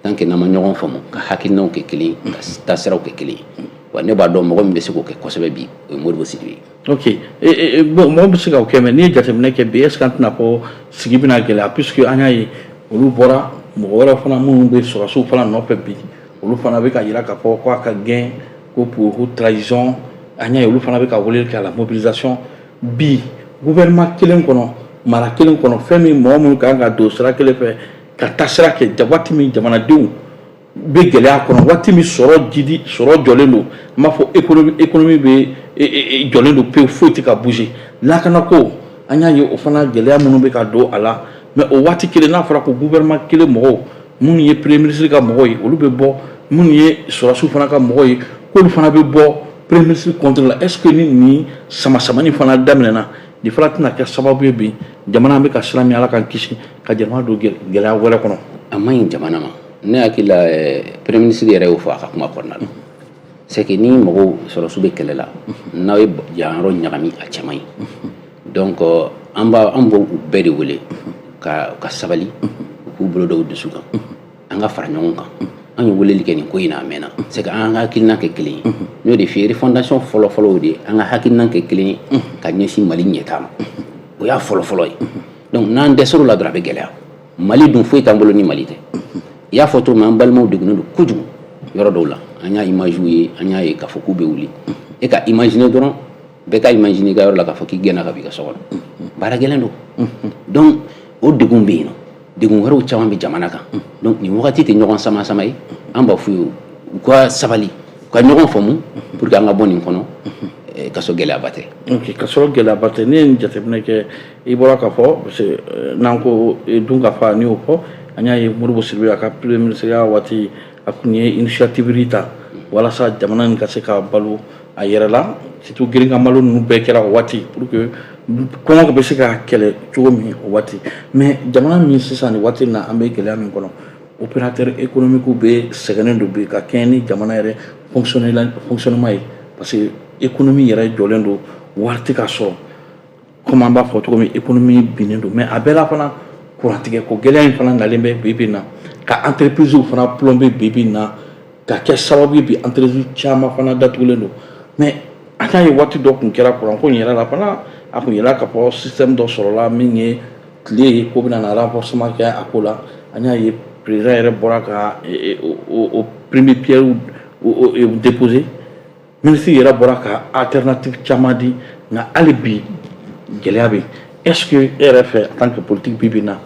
tant que n'an ma ɲɔgɔn faamu, ka hakilinaw kɛ kelen ye, ka taasiraw kɛ kelen ye. Wa ne b'a dɔn, mɔgɔ min bɛ se k'o kɛ kosɛbɛ bi, o ye Modibo Sidibe ye. Ok, bon, mɔgɔ bɛ se ka o kɛ, mais n'i ye jateminɛ kɛ bi, est ce que an tɛna fɔ sigi bɛna gɛlɛya, puisque an y'a ye olu bɔra, mɔgɔ wɛrɛw fana minnu bɛ sɔrɔdasiw fana nɔfɛ bi, olu fana bɛ ka yira k'a fɔ k'a ka gɛn, ko pour trahison. An y'a ye olu fana bɛ ka weleli kɛ à la mobilisation. Bi, gouvernement kelen kɔnɔ, mara kelen kɔnɔ, fɛn min mɔgɔ minnu kan ka don sira kelen fɛ ka taa sira kɛ, waati min jamanadenw bɛ gɛlɛya kɔnɔ, waati min sɔrɔ jidi, sɔrɔ jɔlen don, an b'a fɔ économie bɛ jɔlen don pewu, foyi tɛ ka bouger, lakanako, an y'a ye o fana gɛlɛya minnu bɛ ka don a la. Mais o waati kelen, n'a fɔra ko gouvernement kelen mɔgɔw, minnu ye premier ministre ka mɔgɔw ye, olu bɛ bɔ, minnu ye sɔrɔdasiw fana ka mɔgɔw ye, k'olu fana bɛ bɔ premier ministre contre la, est ce que ni nin sama samani fana daminɛna, nin fana tɛna kɛ sababu ye bi jamana bɛ ka sira min, Ala k'an kisi, ka jamana don gɛlɛya wɛrɛ kɔnɔ? A man ɲi jamana ma. Ne hakili la, premier ministre yɛrɛ y'o fɔ a ka kuma kɔnɔna la. C'est que ni mɔgɔw, sɔrɔdasiw bɛ kɛlɛ la, n'aw ye janyɔrɔ ɲagami, a cɛ man ɲi. Donc an b'o u bɛɛ de wele ka sabali, u k'u bolo da u dusu kan, an ka fara ɲɔgɔn kan. An ye weleli kɛ nin ko in na, a mɛnna. C'est que an ka hakilina kɛ kelen ye. N y'o de f'i ye, refondation fɔlɔ fɔlɔ o de ye an ka hakilina kɛ kelen ye ka ɲɛsin Mali ɲɛtaa ma. O y'a fɔlɔ fɔlɔ ye. Donc n'an dɛsɛr'o la dɔrɔn, a bɛ gɛlɛya. Mali dun, foyi t'an bolo ni Mali tɛ. I y'a fɔ cogo min, an balimaw degunnen don kojugu yɔrɔ dɔw la. An y'a image ye, an y'a ye k'a fɔ k'u bɛ wuli. E ka imaginer dɔrɔn, bɛɛ ka imaginer i ka yɔrɔ la k'a fɔ k'i gɛnna ka bɔ i ka so kɔnɔ, baara gɛlɛn don. Donc o degun bɛ yen nɔ, degun wɛrɛw caman bɛ jamana kan. Donc nin wagati tɛ ɲɔgɔn sama sama ye. An b'a f'u ye u ka sabali, u ka ɲɔgɔn faamu pour que an ka bɔ nin kɔnɔ, ka sɔrɔ gɛlɛyaba tɛ. Ok, ka sɔrɔ gɛlɛyaba tɛ. Ne ye nin jateminɛ kɛ, i bɔra k'a fɔ, parce que n'an ko dun ka fa, n'i y'o fɔ, an y'a ye Modibo Sidibe, a ka premier ministre ya waati, a kun ye initiative ta walasa jamana in ka se ka balo a yɛrɛ la, surtout girin malo ninnu bɛɛ kɛra o waati, pour que kɔngɔ bɛ se ka kɛlɛ cogo min o waati. Mais jamana min sisan, nin waati in na, an bɛ gɛlɛya min kɔnɔ, opérateur économique bɛ sɛgɛnnen don bi ka kɛɲɛ ni jamana yɛrɛ fonctionnement ye, parce que économie yɛrɛ jɔlen don, wari tɛ ka sɔrɔ, komi an b'a fɔ cogo min, économie binnen don. Mais a bɛɛ la fana, kurantigɛ ko gɛlɛya in fana nalen bɛ bi bi in na ka entreprise fana plomber bi bi in na, ka kɛ sababu ye bi entreprise caman fana datugulen don. Mais an y'a ye waati dɔ tun kɛra kuranko in yɛrɛ la fana, A kun yira k'a fɔ système dɔ sɔrɔla min ye tile ye, ko bɛna na renforcement kɛ a ko la. An y'a ye, président yɛrɛ bɔra ka o premier pierre déposer, ministre yɛrɛ bɔra ka alternative caman di, nka hali bi gɛlɛya bɛ yen. Est ce que e yɛrɛ fɛ, en tant que politique, bi bi in na,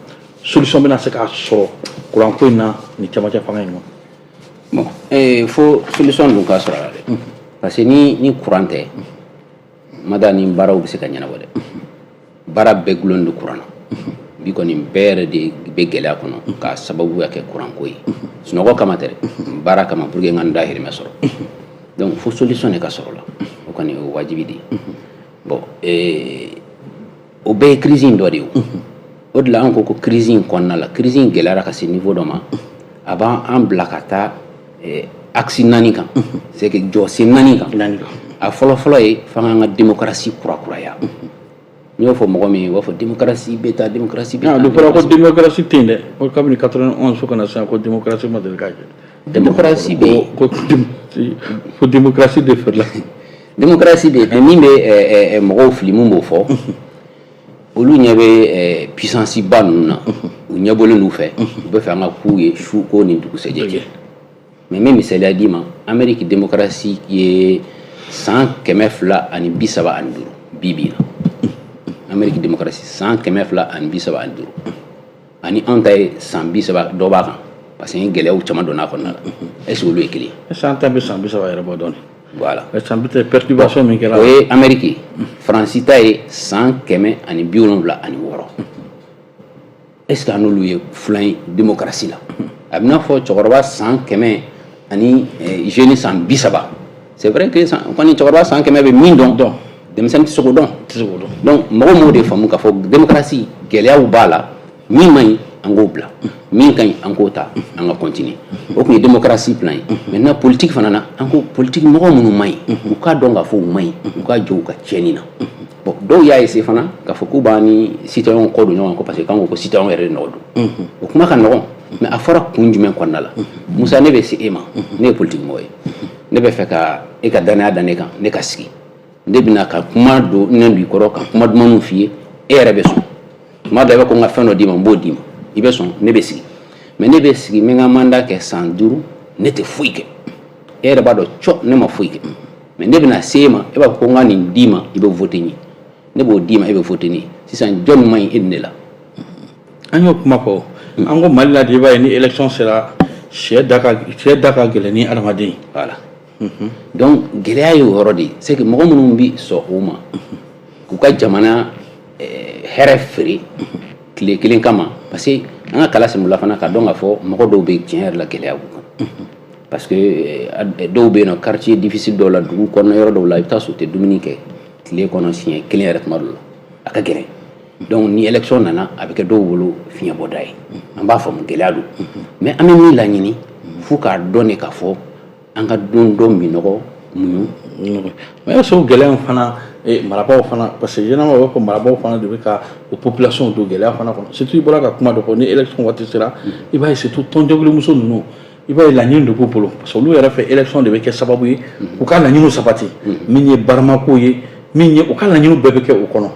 solution bɛna se ka sɔrɔ courant ko in na ni cɛmancɛ fanga in kɔnɔ? Bon, fo solution dun ka sɔrɔ a la dɛ, parce que ni courant tɛ, mada ni baaraw bɛ se ka ɲɛnabɔ dɛ. Baara bɛɛ gulonnen don courant na bi kɔni. Bɛɛ yɛrɛ de bɛ gɛlɛya kɔnɔ k'a sababuya kɛ courant ko ye. Sunɔgɔ kama tɛ dɛ, baara kama, pour que n ka n dahirimɛ sɔrɔ. Donc fo solution de ka sɔrɔ la, o kɔni o wajibi de ye. Bon, o bɛɛ ye crise in dɔ de ye. O de la an ko ko crise in kɔnɔna la, crise in gɛlɛyara ka se niveau dɔ ma, a b'an an bila ka taa axe naani kan, c'est que jɔsen naani kan. A fɔlɔ fɔlɔ ye f'an k'an ka démocratie kurakuraya. N'i y'o fɔ mɔgɔ min ye, u b'a fɔ démocratie bɛ taa, démocratie bɛ taa. A fɔra ko démocratie tɛ yen dɛ, ko kabini 91 fo ka na sisan, ko démocratie ma deli ka kɛ. Démocratie bɛ yen. Ko démocratie de feerela. Démocratie bɛ yen, mais min bɛ mɔgɔw fili, mun b'o fɔ, olu ɲɛ bɛ puissance ba ninnu na, u ɲɛ bɔlen d'u fɛ, u bɛ fɛ an ka k'u ye su ko ni dugusɛjɛ cɛ. Mais n bɛ misaliya d'i ma: Amérique démocratie ye san 235 bi bi in na. Amérique démocratie, san 235, ani anw ta ye san 30 dɔ b'a kan, parce que gɛlɛyaw caman donna a kɔnɔna la. Est ce que olu ye kelen ye? Est ce que an ta bɛ san 30 yɛrɛ bɔ dɔɔnin? Voilà. San bi perturbation min kɛra. O ye Amérique ye. Faransi ta ye san 176. Est ce que an n'olu ye filan ye démocratie la? A bɛ n'a fɔ cɛkɔrɔba san 100 ani jeune san 30. C'est vrai que kɔni cɛkɔrɔba san 100 bɛ min dɔn, denmisɛnnin tɛ se k'o dɔn. Tɛ se k'o dɔn. Donc mɔgɔ m'o de faamu k'a fɔ démocratie gɛlɛyaw b'a la. Min man ɲi, an k'o bila, min ka ɲi, an k'o ta, an ka continuer. O tun ye démocratie plan ye. Maintenant, politique fana na, an ko politique mɔgɔ minnu man ɲi, u k'a dɔn k'a fɔ u man ɲi, u ka jɔ u ka tiɲɛni na. Bon, dɔw y'a essayer fana k'a fɔ k'u b'an ni citoyen kɔ don ɲɔgɔn kɔ, parce que k'an ko ko citoyen yɛrɛ de nɔ don. O kuma ka nɔgɔn, mais a fɔra kun jumɛn kɔnɔna la? Musa, ne bɛ se e ma, ne ye politique mɔgɔ ye, ne bɛ fɛ ka e ka danaya da ne kan, ne ka sigi, ne bɛna ka kuma don ne don i kɔrɔ, ka kuma dumanw f'i ye, e yɛrɛ bɛ sɔn. Tuma dɔ i bɛ ko n ka fɛn dɔ d'i ma, n b'o d'i ma, i bɛ sɔn, ne bɛ sigi. Mais ne bɛ sigi, n bɛ n ka mandat kɛ san 5, ne tɛ foyi kɛ, e yɛrɛ b'a dɔn cɔ ne ma foyi kɛ. Mais ne bɛna se e ma, e b'a fɔ ko n ka nin d'i ma, i bɛ voter n ye, ne b'o d'i ma, e bɛ voter ne ye. Sisan jɔn man ɲi, e ni ne la? An y'o kuma fɔ, an ko Mali la de, i b'a ye ni élection sera, sɛ da ka gɛlɛn ni adamaden ye. Voilà, donc gɛlɛya ye o yɔrɔ de ye. C'est que mɔgɔ minnu bi sɔn o ma k'u ka jamana hɛrɛ feere tile kelen kama, parce que an ka kala senbula fana ka dɔn k'a fɔ mɔgɔ dɔw bɛ tiɲɛ yɛrɛ la, gɛlɛya b'u kan, parce que dɔw bɛ yen nɔ, quartier difficile dɔw la, dugu kɔnɔna yɔrɔ dɔw la, i bɛ taa sɔrɔ u tɛ dumuni kɛ tile kɔnɔ siɲɛ kelen yɛrɛ tuma dɔw la, a ka gɛlɛn. Donc ni élection nana, a bɛ kɛ dɔw bolo fiɲɛbɔda ye. An b'a faamu, gɛlɛya don, mais an bɛ min laɲini, f'u k'a dɔn de k'a fɔ an ka don dɔ minɔgɔ muɲu. Mais est ce que o gɛlɛya in fana, marabaaw fana, parce que généralement u b'a fɔ marabaaw fana de bɛ ka o population don gɛlɛya fana kɔnɔ, surtout i bɔra ka kuma dɔ fɔ, ni élection waati sera, i b'a ye surtout tɔnjɛkulumuso ninnu, i b'a ye laɲini de b'u bolo, parce que olu yɛrɛ fɛ, élection de bɛ kɛ sababu ye k'u ka laɲiniw sabati, min ye baramako ye, min ye u ka laɲiniw bɛɛ bɛ kɛ o kɔnɔ.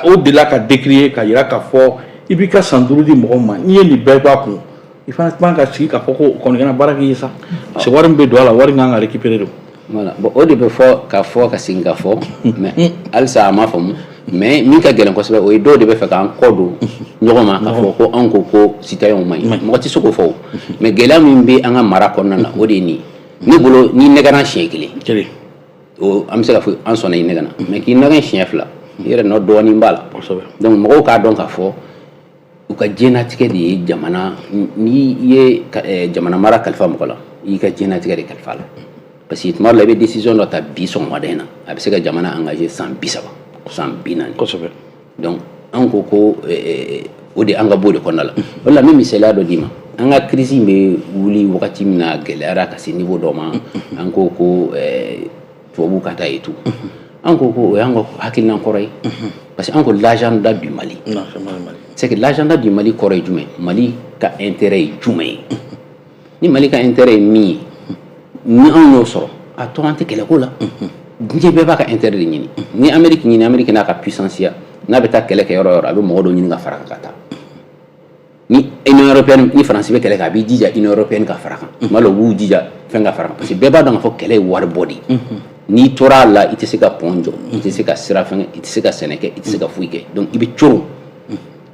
O delila ka décrier ka yira k'a fɔ i b'i ka san 5 di mɔgɔ ma, n'i ye nin bɛɛ bɔ a kun, i fana man ka sigi k'a fɔ ko o kɔni kana baara k'i ye sa, parce que wari min bɛ don a la, wari kan ka récupérer de. Voilà, bon, o de bɛ fɔ ka fɔ ka segin ka fɔ, mais halisa a ma faamu. Mais min ka gɛlɛn kosɛbɛ, o ye dɔw de bɛ fɛ k'an kɔ don ɲɔgɔn ma k'a fɔ ko anw ko ko citoyenw man ɲi. Mɔgɔ tɛ se k'o fɔ o. Mais gɛlɛya min bɛ an ka mara kɔnɔna na, o de ye nin ye. Ne bolo, n'i nɛgɛnna siɲɛ kelen, kelen, o an bɛ se ka fɔ an sɔnna i nɛgɛnna, mais k'i nɛgɛn siɲɛ fila, i yɛrɛ nɔ dɔɔnin b'a la. Donc mɔgɔw k'a dɔn k'a fɔ u ka diɲɛnatigɛ de ye jamana. N'i ye jamana mara kalifa mɔgɔ la, i y'i ka diɲɛnatigɛ de kalifa a la, parce que tuma dɔ la, i bɛ décision dɔ ta bi sɔgɔmada in na, a bɛ se ka jamana engager san 30, san 40. Donc an ko ko o de an ka bɔ o de kɔnɔna la. O de la n bɛ misaliya dɔ d'i ma. An ka crise bɛ wuli wagati min na, a gɛlɛyara ka se niveau dɔ ma, an ko ko tubabuw ka taa et tout. An ko ko o y'an ka hakilina kɔrɔ ye, parce que an ko l'agenda du Mali. C'est que l'agenda du Mali kɔrɔ ye jumɛn? Mali ka intérêt ye jumɛn ye? Ni Mali ka intérêt ye min ye, ni anw y'o sɔrɔ, a tɔ an tɛ kɛlɛko la. Diɲɛ bɛɛ b'a ka intérêt de ɲini. Ni Amérique ɲini, Amérique n'a ka puissance ya, n'a bɛ taa kɛlɛ kɛ yɔrɔ o yɔrɔ, a bɛ mɔgɔ dɔ ɲini ka fara kan ka taa. Ni Union européenne ni Faransi bɛ kɛlɛ kɛ, a b'i jija Union européenne ka fara kan. Tuma dɔw, u b'u jija fɛn ka fara kan, parce que bɛɛ b'a dɔn k'a fɔ kɛlɛ ye wari bɔ de ye. N'i tora a la, i tɛ se ka pont jɔ, i tɛ se ka sira fɛngɛ, i tɛ se ka sɛnɛ kɛ, i tɛ se ka foyi kɛ. Donc i bɛ coron,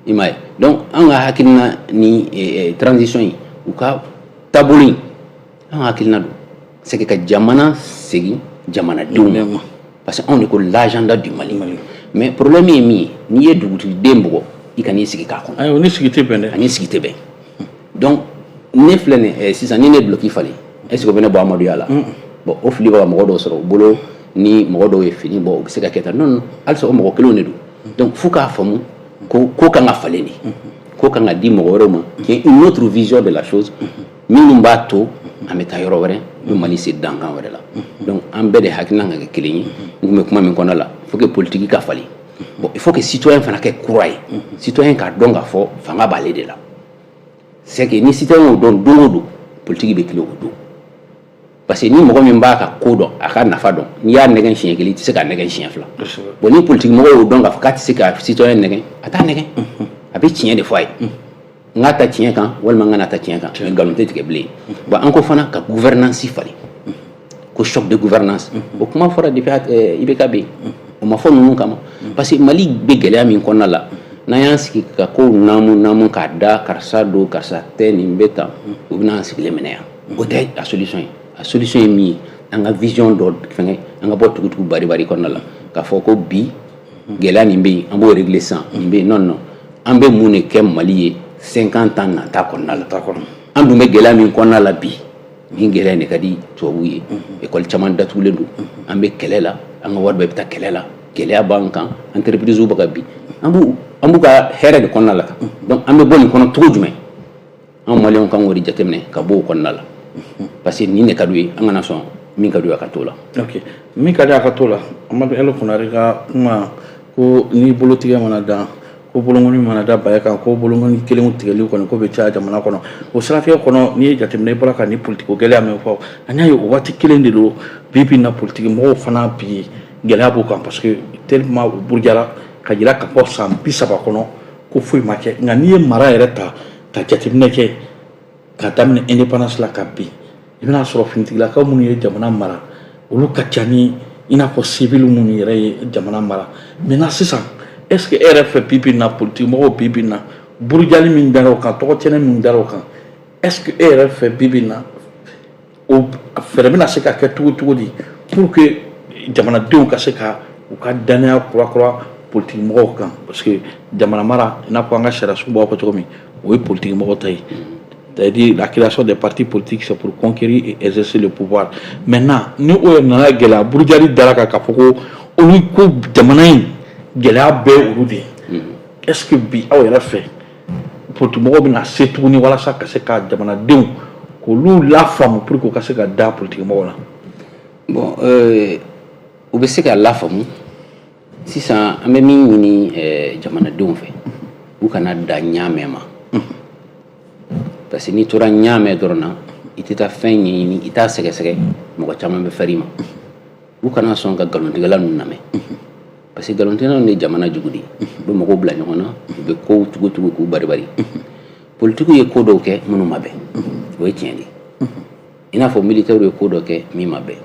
i m'a ye. Donc an ka hakilina ni transition in, u ka taabolo in, an ka hakilina don, c'est que ka jamana segin jamanadenw ma, parce que anw de ko l'agenda du Mali. Mais problème ye min ye, n'i ye dugutigi bugɔ, i kan'i sigi k'a kɔnɔ. Ayiwa, ni sigi tɛ bɛn dɛ. Ani sigi tɛ bɛn. Donc ne filɛ nin sisan, ni ne duloki falen, est ce que o bɛ ne bɔ Amaduya la? Bon, o fili bɛ ka mɔgɔ dɔw sɔrɔ u bolo. Ni mɔgɔ dɔw ye fini bɔ, u bɛ se ka kɛ tan. Non, non, halisa o mɔgɔ kelenw de don. Donc fo k'a faamu ko ko kan ka falen de, ko kan ka di mɔgɔ wɛrɛw ma, qui est une autre vision de la chose, minnu b'a to an bɛ taa yɔrɔ wɛrɛ, u bɛ Mali se dankan wɛrɛ la. Donc an bɛɛ de hakilina ka kɛ kelen ye. N tun bɛ kuma min kɔnɔ la, il faut que politique ka falen. Bon, il faut que citoyen fana kɛ kura ye, citoyen k'a dɔn k'a fɔ fanga b'ale de la. C'est que ni citoyen y'o dɔn, don o don politique bɛ tile o don, parce que ni mɔgɔ min b'a ka ko dɔn, a ka nafa dɔn, n'i y'a nɛgɛn siɲɛ kelen, i tɛ se k'a nɛgɛn siɲɛ fila. Bon, ni politique mɔgɔw y'o dɔn k'a fɔ k'a tɛ se ka citoyen nɛgɛn, a t'a nɛgɛn, a bɛ tiɲɛ de fɔ a ye: n k'a ta tiɲɛ kan walima n kana ta tiɲɛ kan, mais nkalon tɛ tigɛ bilen. Bon, an ko fana ka gouvernance falen, ko choc de gouvernance, o kuma fɔra depuis IBK bɛ yen. O ma fɔ ninnu kama, parce que Mali bɛ gɛlɛya min kɔnɔna la, n'an y'an sigi ka kow naamu naamu k'a da karisa don, karisa tɛ, nin bɛ tan, u bɛna an sigilen minɛ yan. O tɛ a solution ye. A solution ye min ye, an ka vision dɔ fɛngɛ, an ka bɔ tugutugu bari bari kɔnɔna la, k'a fɔ ko bi gɛlɛya nin bɛ yen, an b'o régler sisan, nin bɛ yen. Non, non, an bɛ mun de kɛ Mali ye 50 ans nata kɔnɔna la? An dun bɛ gɛlɛya min kɔnɔna la bi, nin gɛlɛya in de ka di tubabuw ye. École caman datugulen don, an bɛ kɛlɛ la, an ka wari bɛɛ bɛ taa kɛlɛ la, gɛlɛya b'an kan, entreprise bɛ ka bin, an b'u ka hɛrɛ de kɔnɔna la. Donc an bɛ bɔ nin kɔnɔ cogo jumɛn? An maliyɛnw kan k'o de jateminɛ ka bɔ o kɔnɔna la, parce que nin de ka d'u ye, an kana sɔn min ka d'u ye a ka t'o la. Ok, min ka di a ka t'o la. Amadu Ɛlɛ Konare ka kuma ko ni bolotigɛ mana dan, ko bolokɔni mana da baya kan, ko bolokɔni kelen tigɛli kɔni ko bɛ caya jamana kɔnɔ. O siratigɛ kɔnɔ, n'i ye jateminɛ, i bɔra ka ni politiki gɛlɛya min fɔ, an y'a ye o waati kelen de don. Bi bi in na, politiki mɔgɔw fana bi gɛlɛya b'u kan, parce que tellement u burujara ka jira k'a fɔ san 30 kɔnɔ ko foyi ma kɛ. Nka n'i ye mara yɛrɛ ta ka jateminɛ kɛ ka daminɛ indépendance la ka bin, i bɛna sɔrɔ finitigilakaw minnu ye jamana mara, olu ka ca ni i n'a fɔ civil minnu yɛrɛ ye jamana mara. Maintenant sisan, est ce que e yɛrɛ fɛ, bi bi in na, politique mɔgɔw bi bi in na, burujali min dara o kan, tɔgɔ tiɲɛni min dara o kan, est ce que e yɛrɛ fɛ, bi bi in na, o fɛɛrɛ bɛna se ka kɛ cogo cogo di pour que jamanadenw ka se ka u ka danaya kura kura politique mɔgɔw kan? Parce que jamana mara, i n'a fɔ an ka sariya sun b'a fɔ cogo min, o ye politique mɔgɔ ta ye. C'est-à-dire la création des partis politiques, c'est pour conquérir et exercer le pouvoir. Maintenant, ni o yɛrɛ nana gɛlɛya, burujali dara kan k'a fɔ ko olu ko jamana in gɛlɛya bɛɛ olu de ye, est ce que bi aw yɛrɛ fɛ, politique mɔgɔw bɛna se tuguni walasa ka se ka jamanadenw k'olu lafaamu pour que u ka se ka da politique mɔgɔw la? Bon, u bɛ se ka lafaamu. Sisan an bɛ min ɲini jamanadenw fɛ, u kana da ɲaamɛ ma, parce que n'i tora ɲaamɛ dɔrɔn na, i tɛ taa fɛn ɲɛɲini, i t'a sɛgɛsɛgɛ, mɔgɔ caman bɛ fɛr'i ma. U kana sɔn ka nkalontigɛla ninnu lamɛn, parce que nkalontigɛla ninnu ye jamana jugu de ye. U bɛ mɔgɔw bila ɲɔgɔn na, u bɛ kow tugu tugu k'u bari bari. Politikiw ye ko dɔw kɛ minnu ma bɛn, o ye tiɲɛ de ye. I n'a fɔ militaires ye ko dɔ kɛ min ma bɛn,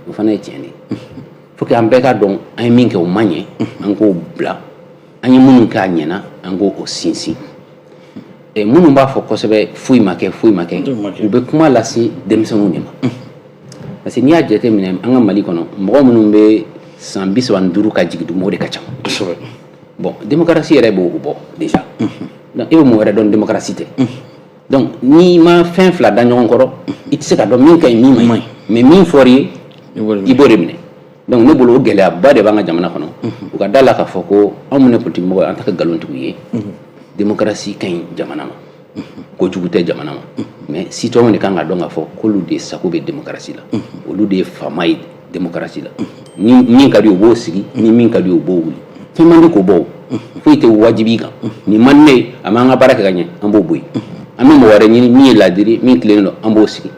o fana ye tiɲɛ de ye. Faut que an bɛɛ ka dɔn an ye min kɛ, o ma ɲɛ, an k'o bila. An ye minnu kɛ, a ɲɛna, an k'o o sinsin. Minnu b'a fɔ kosɛbɛ foyi ma kɛ, foyi ma kɛ, u bɛ kuma lase denmisɛnninw de ma, parce que n'i y'a jateminɛ an ka Mali kɔnɔ, mɔgɔ minnu bɛ san 35 ka jigin duguma, o de ka ca. Bon, démocratie yɛrɛ b'o bɔ déjà. Donc e bɛ mun wɛrɛ dɔn démocratie tɛ? Donc n'i ma fɛn fila da ɲɔgɔn kɔrɔ, i tɛ se ka dɔn min ka ɲi, min man ɲi. Mais min fɔr'i ye, i b'o de minɛ. Donc ne bolo, o gɛlɛyaba de b'an ka jamana kɔnɔ. U ka da la k'a fɔ ko anw minnu ye politique mɔgɔ ye, an tɛ kɛ nkalontigiw ye. Démocratie ka ɲi jamana ma, kojugu tɛ jamana ma, mais citoyen de kan ka dɔn k'a fɔ k'olu de sago bɛ démocratie la, olu de ye faama ye démocratie la. Ni min ka di, u b'o sigi, ni min ka di, u b'o wuli. Fɛn man di k'o bɔ, o foyi tɛ wajibi kan. Nin man di ne ye, a m'an ka baara kɛ ka ɲɛ, an b'o bɔ yen, an bɛ mɔgɔ wɛrɛ ɲini min ye laadiri, min tilennen don, an b'o sigi.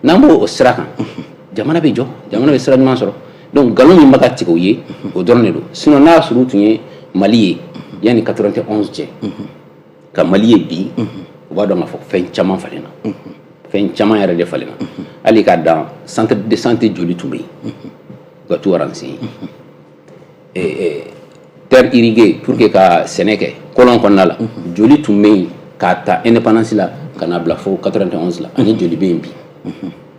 N'an b'o o sira kan, jamana bɛ jɔ, jamana bɛ sira ɲuman sɔrɔ. Donc nkalon min bɛ ka tigɛ u ye, o dɔrɔn de don. Sinon n'a y'a sɔrɔ u tun ye Mali ye yanni 91 cɛ, ka Mali ye bi, u b'a dɔn k'a fɔ fɛn caman falenna, fɛn caman yɛrɛ de falenna. Hali k'a dan centre de santé joli tun bɛ yen, u ka t'u renseigner. Terre irriguée pour que ka sɛnɛ kɛ kɔlɔn kɔnɔna la, joli tun bɛ yen k'a ta indépendance la ka na bila fo 91 la, ani joli bɛ yen bi?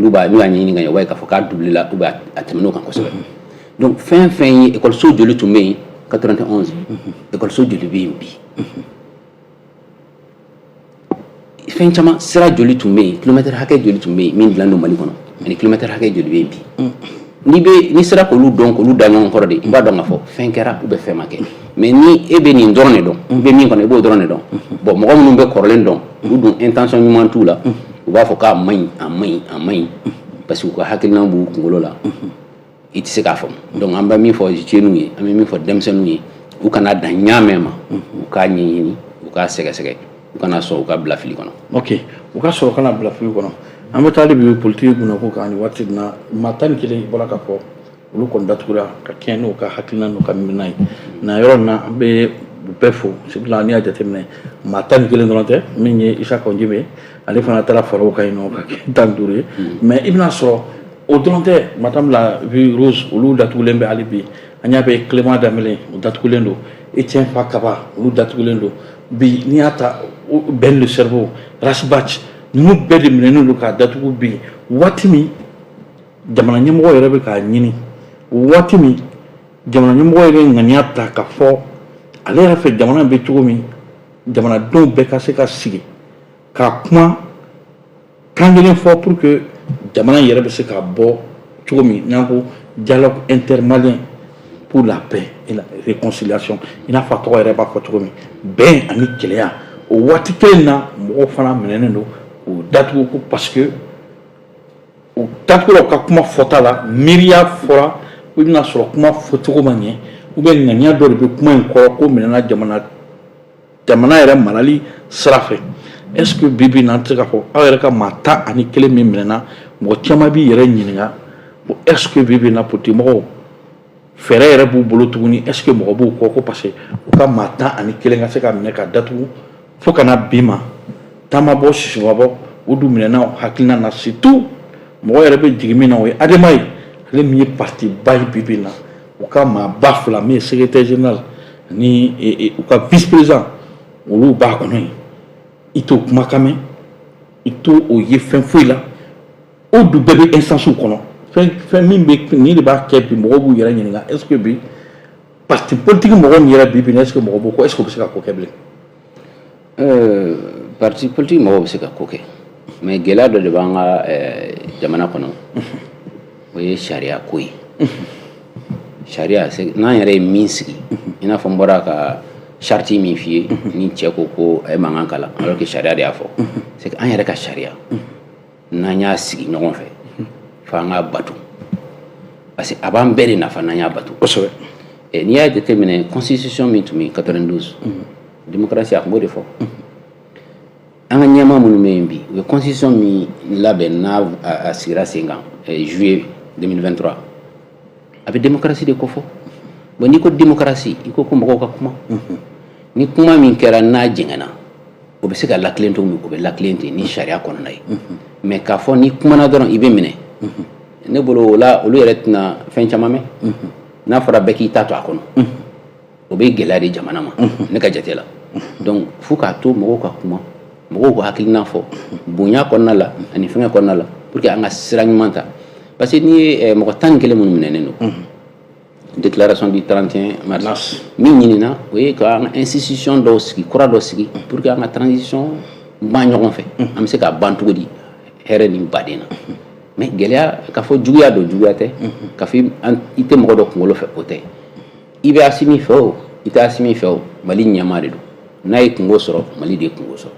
N'u y'a ɲɛɲini ka ɲɛ, u b'a ye k'a fɔ k'a doublé la ou bien a tɛmɛn'o kan kosɛbɛ. Donc fɛn fɛn ye, école joli tun bɛ yen 91, école joli bɛ yen bi? Fɛn caman, sira joli tun bɛ yen, kilomètre hakɛ joli tun bɛ yen min dilan don Mali kɔnɔ, ani kilomètre hakɛ joli bɛ yen bi? N'i sera k'olu dɔn, k'olu da ɲɔgɔn kɔrɔ de, i b'a dɔn k'a fɔ fɛn kɛra ou bien fɛn ma kɛ. Mais ni e bɛ nin dɔrɔn de dɔn, i bɛ min kɔnɔ, i b'o dɔrɔn de dɔn. Bon, mɔgɔ minnu bɛ kɔrɔlen dɔn, olu dun intention ɲuman t'u la, u b'a fɔ k'a man ɲi, a man ɲi, a man ɲi, parce que u ka hakilina b'u kunkolo la, i tɛ se k'a faamu. Donc an bɛ min fɔ jeunes ye, an bɛ min fɔ denmisɛnninw ye, u kana dan ɲaamɛ ma, u k'a ɲɛɲini, u k'a sɛgɛsɛgɛ, u kana sɔn u ka bila fili kɔnɔ. Ok, u ka sɔrɔ kana bila fili kɔnɔ. An bɛ taa bi politiki kunnako kan nin waati in na. Maa 11 bɔra ka fɔ, olu kɔni datugura ka kɛɲɛ n'u ka hakilina n'u ka miirina ye. Na yɔrɔ in na, an bɛ u bɛɛ fo. Sabula n'i y'a jateminɛ, maa 11 dɔrɔn tɛ. Min ye Isa Kawu Jim ye, ale fana taara fara o kan yen nɔ ka kɛ 15 ye. Mais i bɛna sɔrɔ o dɔrɔn tɛ. Madame la vie rose, olu datugulen bɛ hali bi. An y'a bɛ Clément Dembélé, o datugulen don. Etienne Fakaba, olu datugulen don bi. N'i y'a ta, Ben le cerveau, Ras Bath, ninnu bɛɛ de minɛnen don k'a datugu bi. Waati min jamana ɲɛmɔgɔ yɛrɛ bɛ k'a ɲini, waati min jamana ɲɛmɔgɔ yɛrɛ ŋaniya ta ka fɔ ale yɛrɛ fɛ, jamana bɛ cogo min, jamanadenw bɛɛ ka se ka sigi ka kuma kan kelen fɔ pour que jamana yɛrɛ bɛ se ka bɔ cogo min, n'an ko dialogue intermalien pour la paix et la réconciliation, i n'a fɔ a tɔgɔ yɛrɛ b'a fɔ cogo min, bɛn ani kelenya. O waati kelen na, mɔgɔw fana minɛnen don k'u datugu ko parce que u datugula u ka kuma fɔta la. Miiriya fɔra ko i bɛna sɔrɔ kuma fɔcogo ma ɲɛ, ou bien ŋaniya dɔ de bɛ kuma in kɔrɔ, ko minɛna jamana yɛrɛ marali sira fɛ. Est ce que bi bi in na, an tɛ se k'a fɔ aw yɛrɛ ka maa 11 min minɛna, mɔgɔ caman b'i yɛrɛ ɲininka ko est ce que bi bi in na politique mɔgɔw fɛɛrɛ yɛrɛ b'u bolo tuguni? Est ce que mɔgɔ b'u kɔ ko parce que u ka maa 11 ka se ka minɛ ka datugu fo ka na bi ma, taama bɔ, sisi ma bɔ, o dun minɛna hakilina na. Surtout mɔgɔ yɛrɛ bɛ jigin min na, o ye ADEMA ye, ale min ye parti ba ye bi bi in na. U ka maaba fila, min ye secrétaire général ani u ka vice président, olu b'a kɔnɔ yen. I t'o kumakan mɛn, i t'o o ye fɛn foyi la. O dun bɛɛ bɛ instance kɔnɔ. Fɛn min bɛ nin de b'a kɛ bi, mɔgɔw b'u yɛrɛ ɲininka: est ce que bi parti politique mɔgɔ min yɛrɛ bi bi est ce que mɔgɔ b'o ko, est ce que u bɛ se ka ko kɛ bilen? Parti politique mɔgɔw bɛ se ka ko kɛ, mais gɛlɛya dɔ de b'an ka jamana kɔnɔ, o ye sariya ko ye. Sariya, n'an yɛrɛ ye min sigi, i n'a fɔ n bɔra ka charte min f'i ye, ni cɛ ko ko a ye mankan k'a la, alors que sariya de y'a fɔ, c'est que an yɛrɛ ka sariya, n'an y'a sigi ɲɔgɔn fɛ, f'an k'a bato, parce que a b'an bɛɛ de nafa n'an y'a bato. N'i y'a jateminɛ, constitution min tun bɛ yen 92, démocratie, a tun b'o de fɔ. An ka ɲɛmaa minnu bɛ yen bi, u ye constitution min labɛn, n'a a sigira sen kan juillet 2023, a bɛ démocratie de kofɔ. Bon, n'i ko démocratie, i ko ko mɔgɔw ka kuma. Ni kuma min kɛra n'a jɛngɛnna, o bɛ se ka lakilen cogo min, o bɛ lakilen ten ni sariya kɔnɔna ye. Mais k'a fɔ n'i kumana dɔrɔn i bɛ minɛ, ne bolo o la, olu yɛrɛ tɛna fɛn caman mɛn. N'a fɔra bɛɛ k'i ta to a kɔnɔ, o bɛ gɛlɛya di jamana ma, ne ka jate la. Donc fo k'a to mɔgɔw ka kuma, mɔgɔw ka hakilina fɔ bonya kɔnɔna la ani fɛngɛ kɔnɔna la, pour que an ka sira ɲuman ta. Parce que n'i ye mɔgɔ 11 minnu minɛnen don, déclaration du 31 mars min ɲinina, o ye k'an ka institution dɔw sigi, kura dɔ sigi, pour que an ka transition ban ɲɔgɔn fɛ. An bɛ se k'a ban cogo di hɛrɛ ni baden na? Mais gɛlɛya, k'a fɔ juguya don, juguya tɛ. K'a fɔ i tɛ mɔgɔ dɔ kunkolo fɛ, o tɛ. I bɛ Asimi fɛ o, i tɛ Asimi fɛ o, Mali ɲɛmaa de don. N'a ye kungo sɔrɔ, Mali de ye kungo sɔrɔ.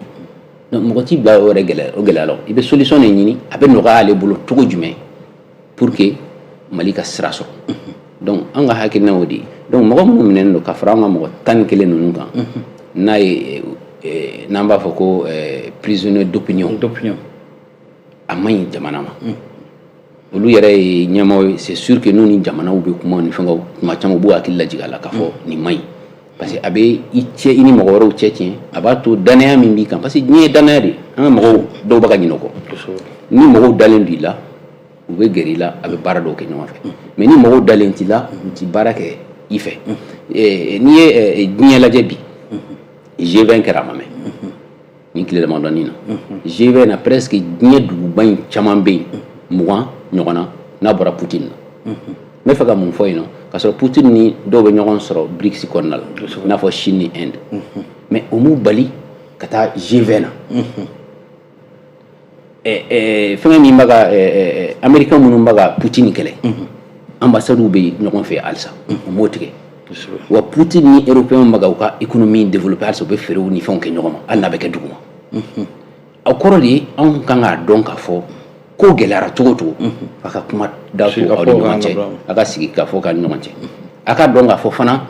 Donc mɔgɔ t'i bila o yɛrɛ gɛlɛya, o gɛlɛya la. I bɛ solution de ɲini, a bɛ nɔgɔya ale bolo cogo jumɛn pour que Mali ka sira sɔrɔ. Donc an ka hakilina o de ye. Donc mɔgɔ minnu minɛnen don ka fara an ka mɔgɔ 11 ninnu kan, n'a ye n'an b'a fɔ ko prisonnier d'opinion, d'opinion, a man ɲi jamana ma. Olu yɛrɛ ye ɲɛmaaw ye. C'est sûr que n'u ni jamanaw bɛ kuma ni fɛngɛw, tuma caman u b'u hakili lajigin a la k'a fɔ nin man ɲi, parce que a bɛ i cɛ, i ni mɔgɔ wɛrɛw cɛ tiɲɛ, a b'a to danaya min b'i kan, parce que diɲɛ ye danaya de ye. An ka mɔgɔw dɔw bɛ ka ɲinɛ o kɔ. Ni mɔgɔw dalen don i la, u bɛ gɛrɛ i la, a bɛ baara dɔw kɛ ɲɔgɔn fɛ, mais ni mɔgɔw dalen t'i la, u ti baara kɛ i fɛ. N'i ye diɲɛ lajɛ bi, G20 kɛra, a ma mɛn nin tile damadɔnin na. G20 na, presque diɲɛ duguba in caman bɛ yen, 20 ɲɔgɔn na, n'a bɔra Poutine na. N bɛ fɛ ka mun fɔ yen nɔ? K'a sɔrɔ Poutine ni dɔw bɛ ɲɔgɔn sɔrɔ BRICS kɔnɔna la, i n'a fɔ Chine ni Inde, mais o m'u bali ka taa G20 na. Fɛngɛ min bɛ ka Américain minnu bɛ ka Poutine kɛlɛ, ambassades bɛ ɲɔgɔn fɛ halisa, u m'o tigɛ. Wa Poutine ni Européens bɛ ka u ka économie développer halisa, u bɛ feerew ni fɛnw kɛ ɲɔgɔn ma, hali n'a bɛ kɛ duguma. O kɔrɔ de ye, anw kan k'a dɔn k'a fɔ ko gɛlɛyara cogo o cogo, a ka kuma da to aw ni ɲɔgɔn cɛ, a ka sigi k'a fɔ k'a ni ɲɔgɔn cɛ. A ka dɔn k'a fɔ fana,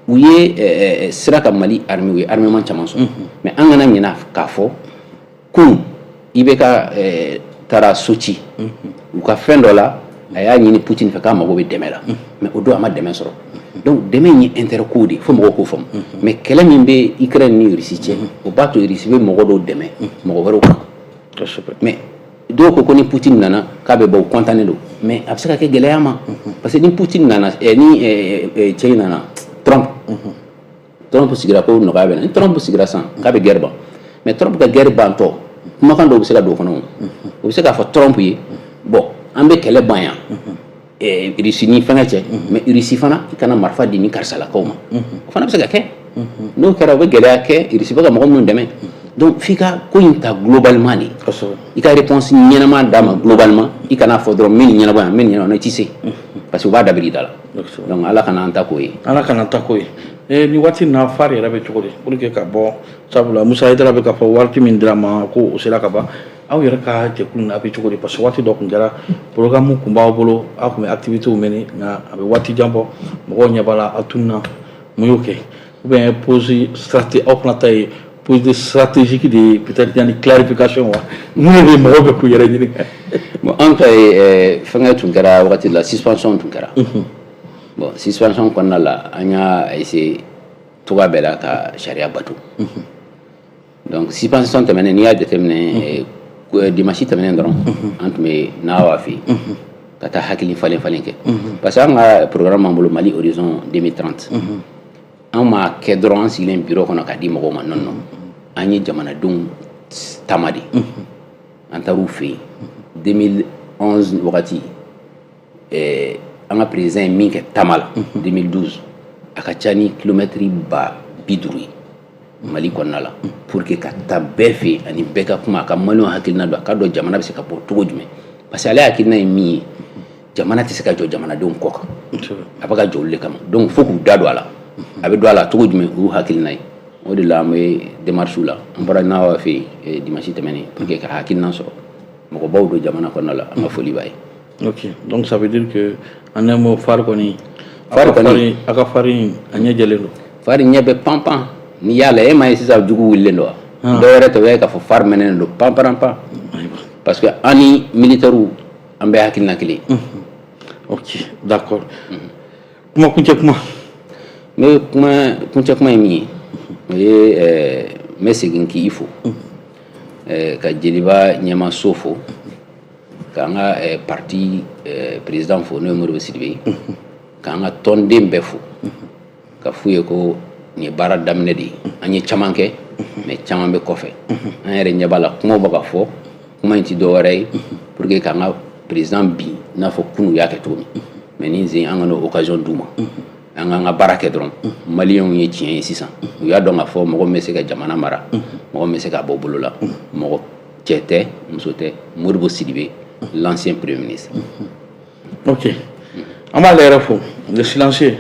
u ye sira ka Mali armée, u ye armement caman sɔrɔ, mais an kana ɲinɛ k'a fɔ kunun i bɛ ka taara Sochi, u ka fɛn dɔ la, a y'a ɲini Poutine fɛ k'a mago bɛ dɛmɛ la, mais o don a ma dɛmɛ sɔrɔ. Donc dɛmɛ in ye intérêt ko de ye, fo mɔgɔw k'o faamu. Mais kɛlɛ min bɛ Ukraine ni Russie cɛ, o b'a to Russie bɛ mɔgɔ dɔw dɛmɛ mɔgɔ wɛrɛw kan. Mais dɔw ko ko ni Poutine nana k'a bɛ bɔ, u content don, mais a bɛ se ka kɛ gɛlɛya ma, parce que ni Poutine nana, ni cɛ in nana, Trump sigira ko nɔgɔya bɛ na, ni Trump sigira sisan k'a bɛ guerre ban, mais Trump ka guerre bantɔ, kumakan dɔw bɛ se ka don o kɔnɔ. O bɛ se k'a fɔ Trump ye: bon, an bɛ kɛlɛ ban yan Russie ni fɛngɛ cɛ, mais Russie fana, i kana marifa di ni karisalakaw ma. O fana bɛ se ka kɛ. N'o kɛra, o bɛ gɛlɛya kɛ Russie bɛ ka mɔgɔ minnu dɛmɛ. Donc f'i ka ko in ta globalement de, i ka réponse ɲɛnama d'a ma globalement. I kana fɔ dɔrɔn min ɲɛnabɔ yan, min ɲɛnabɔ, i ti se, parce que u b'a dabiri i da la. Donc Ala kana an ta k'o ye. Ala kana ta k'o ye. Ni waati in na, FARE yɛrɛ bɛ cogo di? Pour que ka bɔ, sabula Musa Hayidara bɛ k'a fɔ waati min dira ma ko o sera ka ban. Aw yɛrɛ ka jɛkulu in, a bɛ cogo di? Parce que waati dɔ tun kɛra, programme tun b'aw bolo, aw tun bɛ activités mener, nka a bɛ waati jan bɔ, mɔgɔw ɲɛ b'a la aw tununna. Mun y'o kɛ? Ou bien pause stratégie, aw fana ta ye pause stratégique de ye, peut-être yanni clarification wa? Mun de bɛ mɔgɔw bɛ k'u yɛrɛ ɲininka? Bon, an ta ye, fɛngɛ tun kɛra wagati la, suspension tun kɛra. Bon, suspension kɔnɔna la, an y'a essayer cogoya bɛɛ la ka sariya bato. Donc suspension tɛmɛnen, n'i y'a jateminɛ, dimanche tɛmɛnen dɔrɔn, an tun bɛ Nawa fɛ yen ka taa hakili falen falen kɛ, parce que an ka programme b'an bolo, Mali Horizon 2030. An m'a kɛ dɔrɔn an sigilen bureau kɔnɔ k'a di mɔgɔw ma. Non, non, an ye jamanadenw taama de, an taar'u fɛ yen. 2011 wagati, an ka président ye min kɛ taama la 2012, a ka ca ni kilomɛtiri 50 000 ye Mali kɔnɔna la, pour que ka taa bɛɛ fɛ yen ani bɛɛ ka kuma, a ka Maliyɛnw hakilina dɔn, a ka dɔn jamana bɛ se ka bɔ cogo jumɛn, parce que ale hakilina ye min ye, jamana tɛ se ka jɔ jamanadenw kɔ kan, a bɛ ka jɔ olu de kama. Donc fo k'u da don a la. A bɛ don a la cogo jumɛn? O y'u hakilina ye. O de la an bɛ démarche la. An bɔra Nawa fɛ yen dimanche tɛmɛnen pour que ka hakilina sɔrɔ. Mɔgɔbaw don jamana kɔnɔna la, an ka foli b'a ye. Ok, donc ça veut dire que en un mot, FARE kɔni, FARE kɔni, a ka FARE a ɲɛ jɛlen don. FARE ɲɛ bɛ pan pan. N'i y'a lajɛ, e m'a ye sisan jugu wulilen don wa? Dɔw yɛrɛ tɛ, o y'a ye k'a fɔ FARE mɛnɛnen don pan pan pan, parce que an ni militaires, an bɛɛ hakilina kelen. Ok, d'accord. Kuma kuncɛ kuma. N bɛ kuma kuncɛ kuma ye min ye, o ye n bɛ segin k'i fo, ka Joliba ɲɛmaso fo, k'an ka parti président fo, n'o ye Modibo Sidibe ye, k'an ka tɔnden bɛɛ fo, ka f'u ye ko nin ye baara daminɛ de ye. An ye caman kɛ, mais caman bɛ kɔfɛ. An yɛrɛ ɲɛ b'a la, kumaw bɛ ka fɔ. Kuma in ti dɔwɛrɛ ye pour que k'an ka président bin i n'a fɔ kunun u y'a kɛ cogo min. Mais nin sen, an ka n'o occasion d'u ma, an k'an ka baara kɛ dɔrɔn. Maliyɛnw ye tiɲɛ ye sisan, u y'a dɔn k'a fɔ mɔgɔ min bɛ se ka jamana mara, mɔgɔ min bɛ se k'a bɔ bolo la, mɔgɔ cɛ tɛ, muso tɛ, Modibo Sidibe, l'ancien premier ministre. Ok, an b'ale yɛrɛ fo, le silencieux.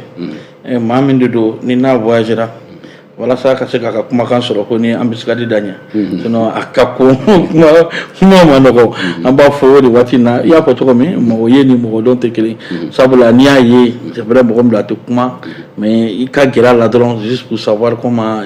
Maa min de don ni n'a voyagera walasa ka se k'a ka kumakan sɔrɔ, ko ni embuscade da ɲɛ, sinon a ka ko kuma ma nɔgɔ. An b'a fɔ o de waati in na, i y'a fɔ cogo min, mɔgɔ ye ni mɔgɔ dɔn tɛ kelen, sabula n'i y'a ye, c'est vrai, mɔgɔ min don a tɛ kuma, mais i ka gɛrɛ a la dɔrɔn, juste pour savoir comment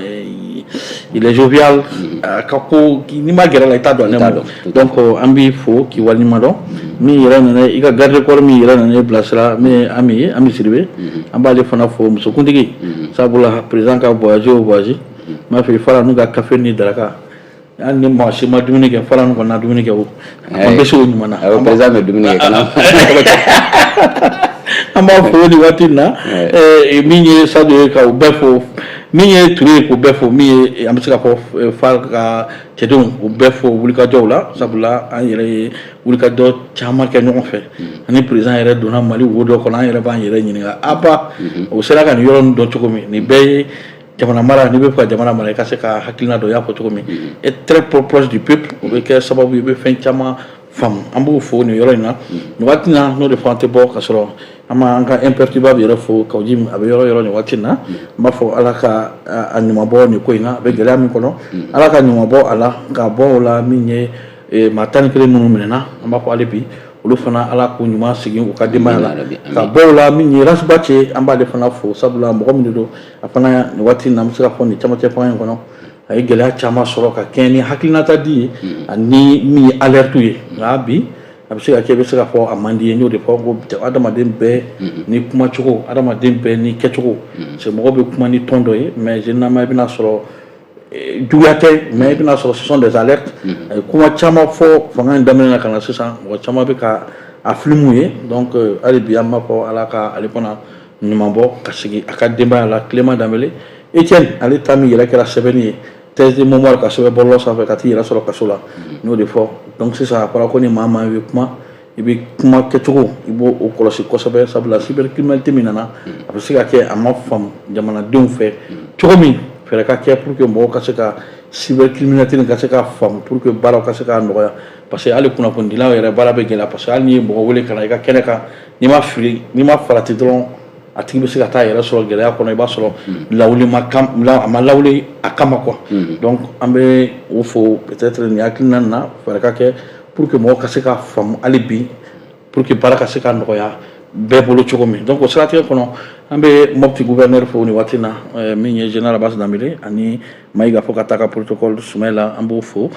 il est jovial. A ka ko, n'i ma gɛrɛ a la, i t'a dɔn. Ne ma, donc an b'i fo k'i waleɲuman dɔn. Min yɛrɛ nana i ka garde corps, min yɛrɛ nana bilasira, min ye Ami ye, Ami Sidibe, an b'ale fana fo, musokuntigi, sabula président ka voyage o voyage, n b'a fɛ fara n'u ka kafe ni daraka, hali ni maa si ma dumuni kɛ, fara kɔni na dumuni kɛ, o an bɛ se o ɲuman na. Awɔ, président bɛ dumuni kɛ kana. An b'a fo nin waati in na. Min ye Sadio ye, ka o bɛɛ fo, min ye Ture ye, k'o bɛɛ fo, min ye an bɛ se ka fɔ fa ka cɛdenw, k'o bɛɛ fo wulikajɔw la, sabula an yɛrɛ ye wulikajɔ caman kɛ ɲɔgɔn fɛ. Ani président yɛrɛ donna Mali wo dɔ kɔnɔ, an yɛrɛ b'an yɛrɛ ɲininka, aba o sera ka nin yɔrɔ nin dɔn cogo min. Nin bɛɛ ye jamana mara. N'i bɛ fɛ ka jamana mara, i ka se ka hakilina dɔ, i y'a fɔ cogo min, être très proche du peuple, o bɛ kɛ sababu ye i bɛ fɛn caman faamu. An b'o fo nin yɔrɔ in na nin waati in na. N'o de fɔ, an tɛ bɔ ka sɔrɔ an ma an ka imperturbable yɛrɛ fo, Kawu a bɛ yɔrɔ yɔrɔ nin waati in na. N b'a fɔ Ala ka a ɲuman bɔ nin ko in na. A bɛ gɛlɛya min kɔnɔ, Ala ka ɲuman bɔ a la ka bɔ o la. Min ye maa 11 minnu minɛna, an b'a fɔ hali bi olu fana, Ala k'u ɲuman segin u ka denbaya la. Ka bɔ o la, min ye Ras Bath ye, an b'ale fana fo, sabula mɔgɔ min de don, a fana nin waati in na, an bɛ se ka fɔ nin camancɛ fanga in kɔnɔ, a ye gɛlɛya caman sɔrɔ ka kɛɲɛ ni hakilinata di ye ani min ye alerte ye. Nka bi a bɛ se ka kɛ, i bɛ se ka fɔ a man di ye. N y'o de fɔ ko adamaden bɛɛ ni kumacogo, adamaden bɛɛ ni kɛcogo, parce que mɔgɔ bɛ kuma ni ton dɔ ye, mais généralement i bɛna sɔrɔ juguya tɛ, mais i bɛna sɔrɔ ce sont des alertes. A ye kuma caman fɔ fanga in daminɛ na ka na sisan, mɔgɔ caman bɛ ka a filimu ye. Donc hali bi an b'a fɔ Ala ka ale fana ɲuman bɔ ka segin a ka denbaya la. Clément Dembélé Etienne, ale ta min yɛrɛ kɛra sɛbɛnni ye, thèse de mémoire ka sɛbɛn bɔlɔlɔ sanfɛ ka t'i yɛrɛ sɔrɔ kaso la, n y'o de fɔ. Donc sisan a fɔra ko ni maa maa bɛ kuma, i bɛ kuma kɛcogo, i b'o o kɔlɔsi kosɛbɛ, sabula cybercriminalité min nana, a bɛ se ka kɛ a ma faamu jamanadenw fɛ cogo min. Fɛɛrɛ ka kɛ pour que mɔgɔw ka se ka cybercriminalité nin ka se ka faamu, pour que baaraw ka se ka nɔgɔya, parce que hali kunnafonidilaw yɛrɛ baara bɛ gɛlɛya, parce que hali n'i ye mɔgɔ wele ka na i ka kɛnɛ kan, n'i ma fili, n'i ma farati dɔrɔn, a tigi bɛ se ka taa yɛrɛ sɔrɔ gɛlɛya kɔnɔ. I b'a sɔrɔ lawuli ma kam, a ma lawuli a kama quoi. Donc an bɛ o fo, peut-être nin hakilina nin na, fɛɛrɛ ka kɛ pour que mɔgɔw ka se ka faamu hali bi, pour que baara ka se ka nɔgɔya bɛɛ bolo cogo min. Donc o siratigɛ kɔnɔ, an bɛ Mopti gouverneur fo nin waati in na, min ye général Abbas Dembélé ani Mayiga, fo ka taa ka protocole Sumayila, an b'o fo.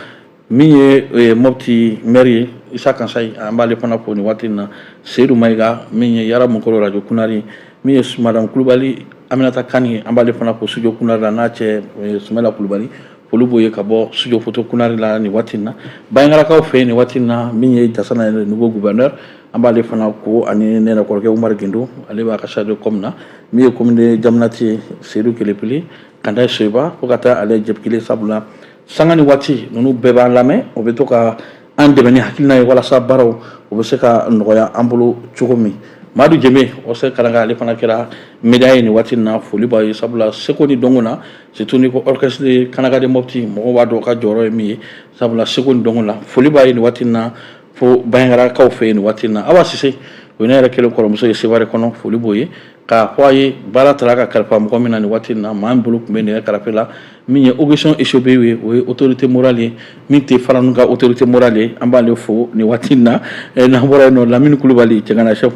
Min ye Mopti maire ye, Isa Kansayi, an b'ale fana fo nin waati in na. Seydou Mayiga, min ye Yara Mukoro radio Kunari, min ye madame Kulubali Aminata Kani, an b'ale fana fo studio Kunari la, n'a cɛ Sumayila Kulubali, olu b'o ye ka bɔ studio photo Kunari la nin waati in na. Bandiagarakaw fɛ yen nin waati in na, min ye Jasana ye, nouveau gouverneur, an b'ale fana ko, ani ne yɛrɛ kɔrɔkɛ Umaru Gindo, ale b'a ka chargé com na. Min ye commune de Jamanati ye, Seydou Kelepili Kanda Soyiba, fo ka taa ale Jɛpikile, sabula sanga ni waati ninnu bɛɛ b'an lamɛn, o bɛ to ka an dɛmɛ ni hakilina ye walasa baaraw o bɛ se ka nɔgɔya an bolo cogo min. Madu Jɛnbe o se Karanga, ale fana kɛra média ye nin waati in na, foli b'a ye, sabula seko ni dɔnko na, surtout ni ko orchestre Kanaga de Mopti, mɔgɔw b'a dɔn o ka jɔyɔrɔ ye min ye, sabula seko ni dɔnko la, foli b'a ye nin waati in na fo Bandiagarakaw fɛ yen nin waati in na. Awa Sise, o ye ne yɛrɛ kelen kɔrɔmuso ye Sevare kɔnɔ, foli b'o ye, k'a fɔ a ye baara taara ka kalifa mɔgɔ min na nin waati in na, maa min bolo tun bɛ nɛgɛ karafe la, min ye Augustin Esobe ye, o ye autorité morale ye, min tɛ Faranu ka autorité morale ye, an b'ale fo nin waati in na. N'an bɔra yen nɔ, Lamini Kulubali, Cɛgana chef,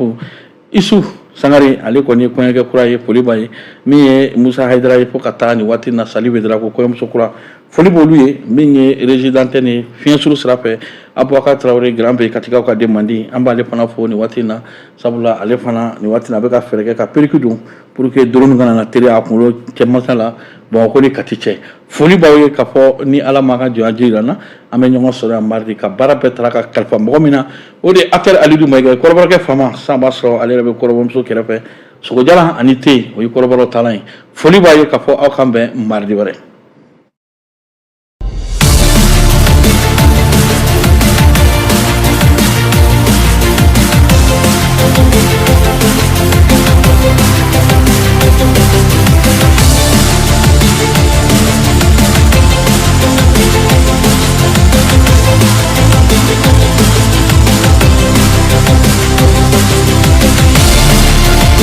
Isu Sangare, ale kɔni ye kɔɲɔkɛ kura ye, foli b'a ye. Min ye Musa Hayidara ye, fo ka taa nin waati in na Sali Wedara ko kɔɲɔmuso kura, foli b'olu ye. Min ye régie d'antenne ye fiɲɛsuru sira fɛ, Abubakar Tarawele, grand B, Katikaw ka den mandi, an b'ale fana fo nin waati in na, sabula ale fana nin waati in na a bɛ ka fɛɛrɛ kɛ ka perruque don pour que drone kana na teliya a kunkolo cɛmansa la Bamakɔ ni Kati cɛ. Foli b'aw ye k'a fɔ ni Ala ma ka jɔnya jira na, an bɛ ɲɔgɔn sɔrɔ yan mardi. Ka baara bɛɛ tara ka kalifa mɔgɔ min na, o de ye Atel Alidu Mayiga, kɔrɔbɔrɔkɛ faama. Sisan b'a sɔrɔ ale yɛrɛ bɛ kɔrɔbɔrɔmuso kɛrɛfɛ, sogojalan ani te, o ye kɔrɔbɔrɔ taalan ye. Foli b'a ye k'a fɔ aw kan bɛn mardi wɛrɛ.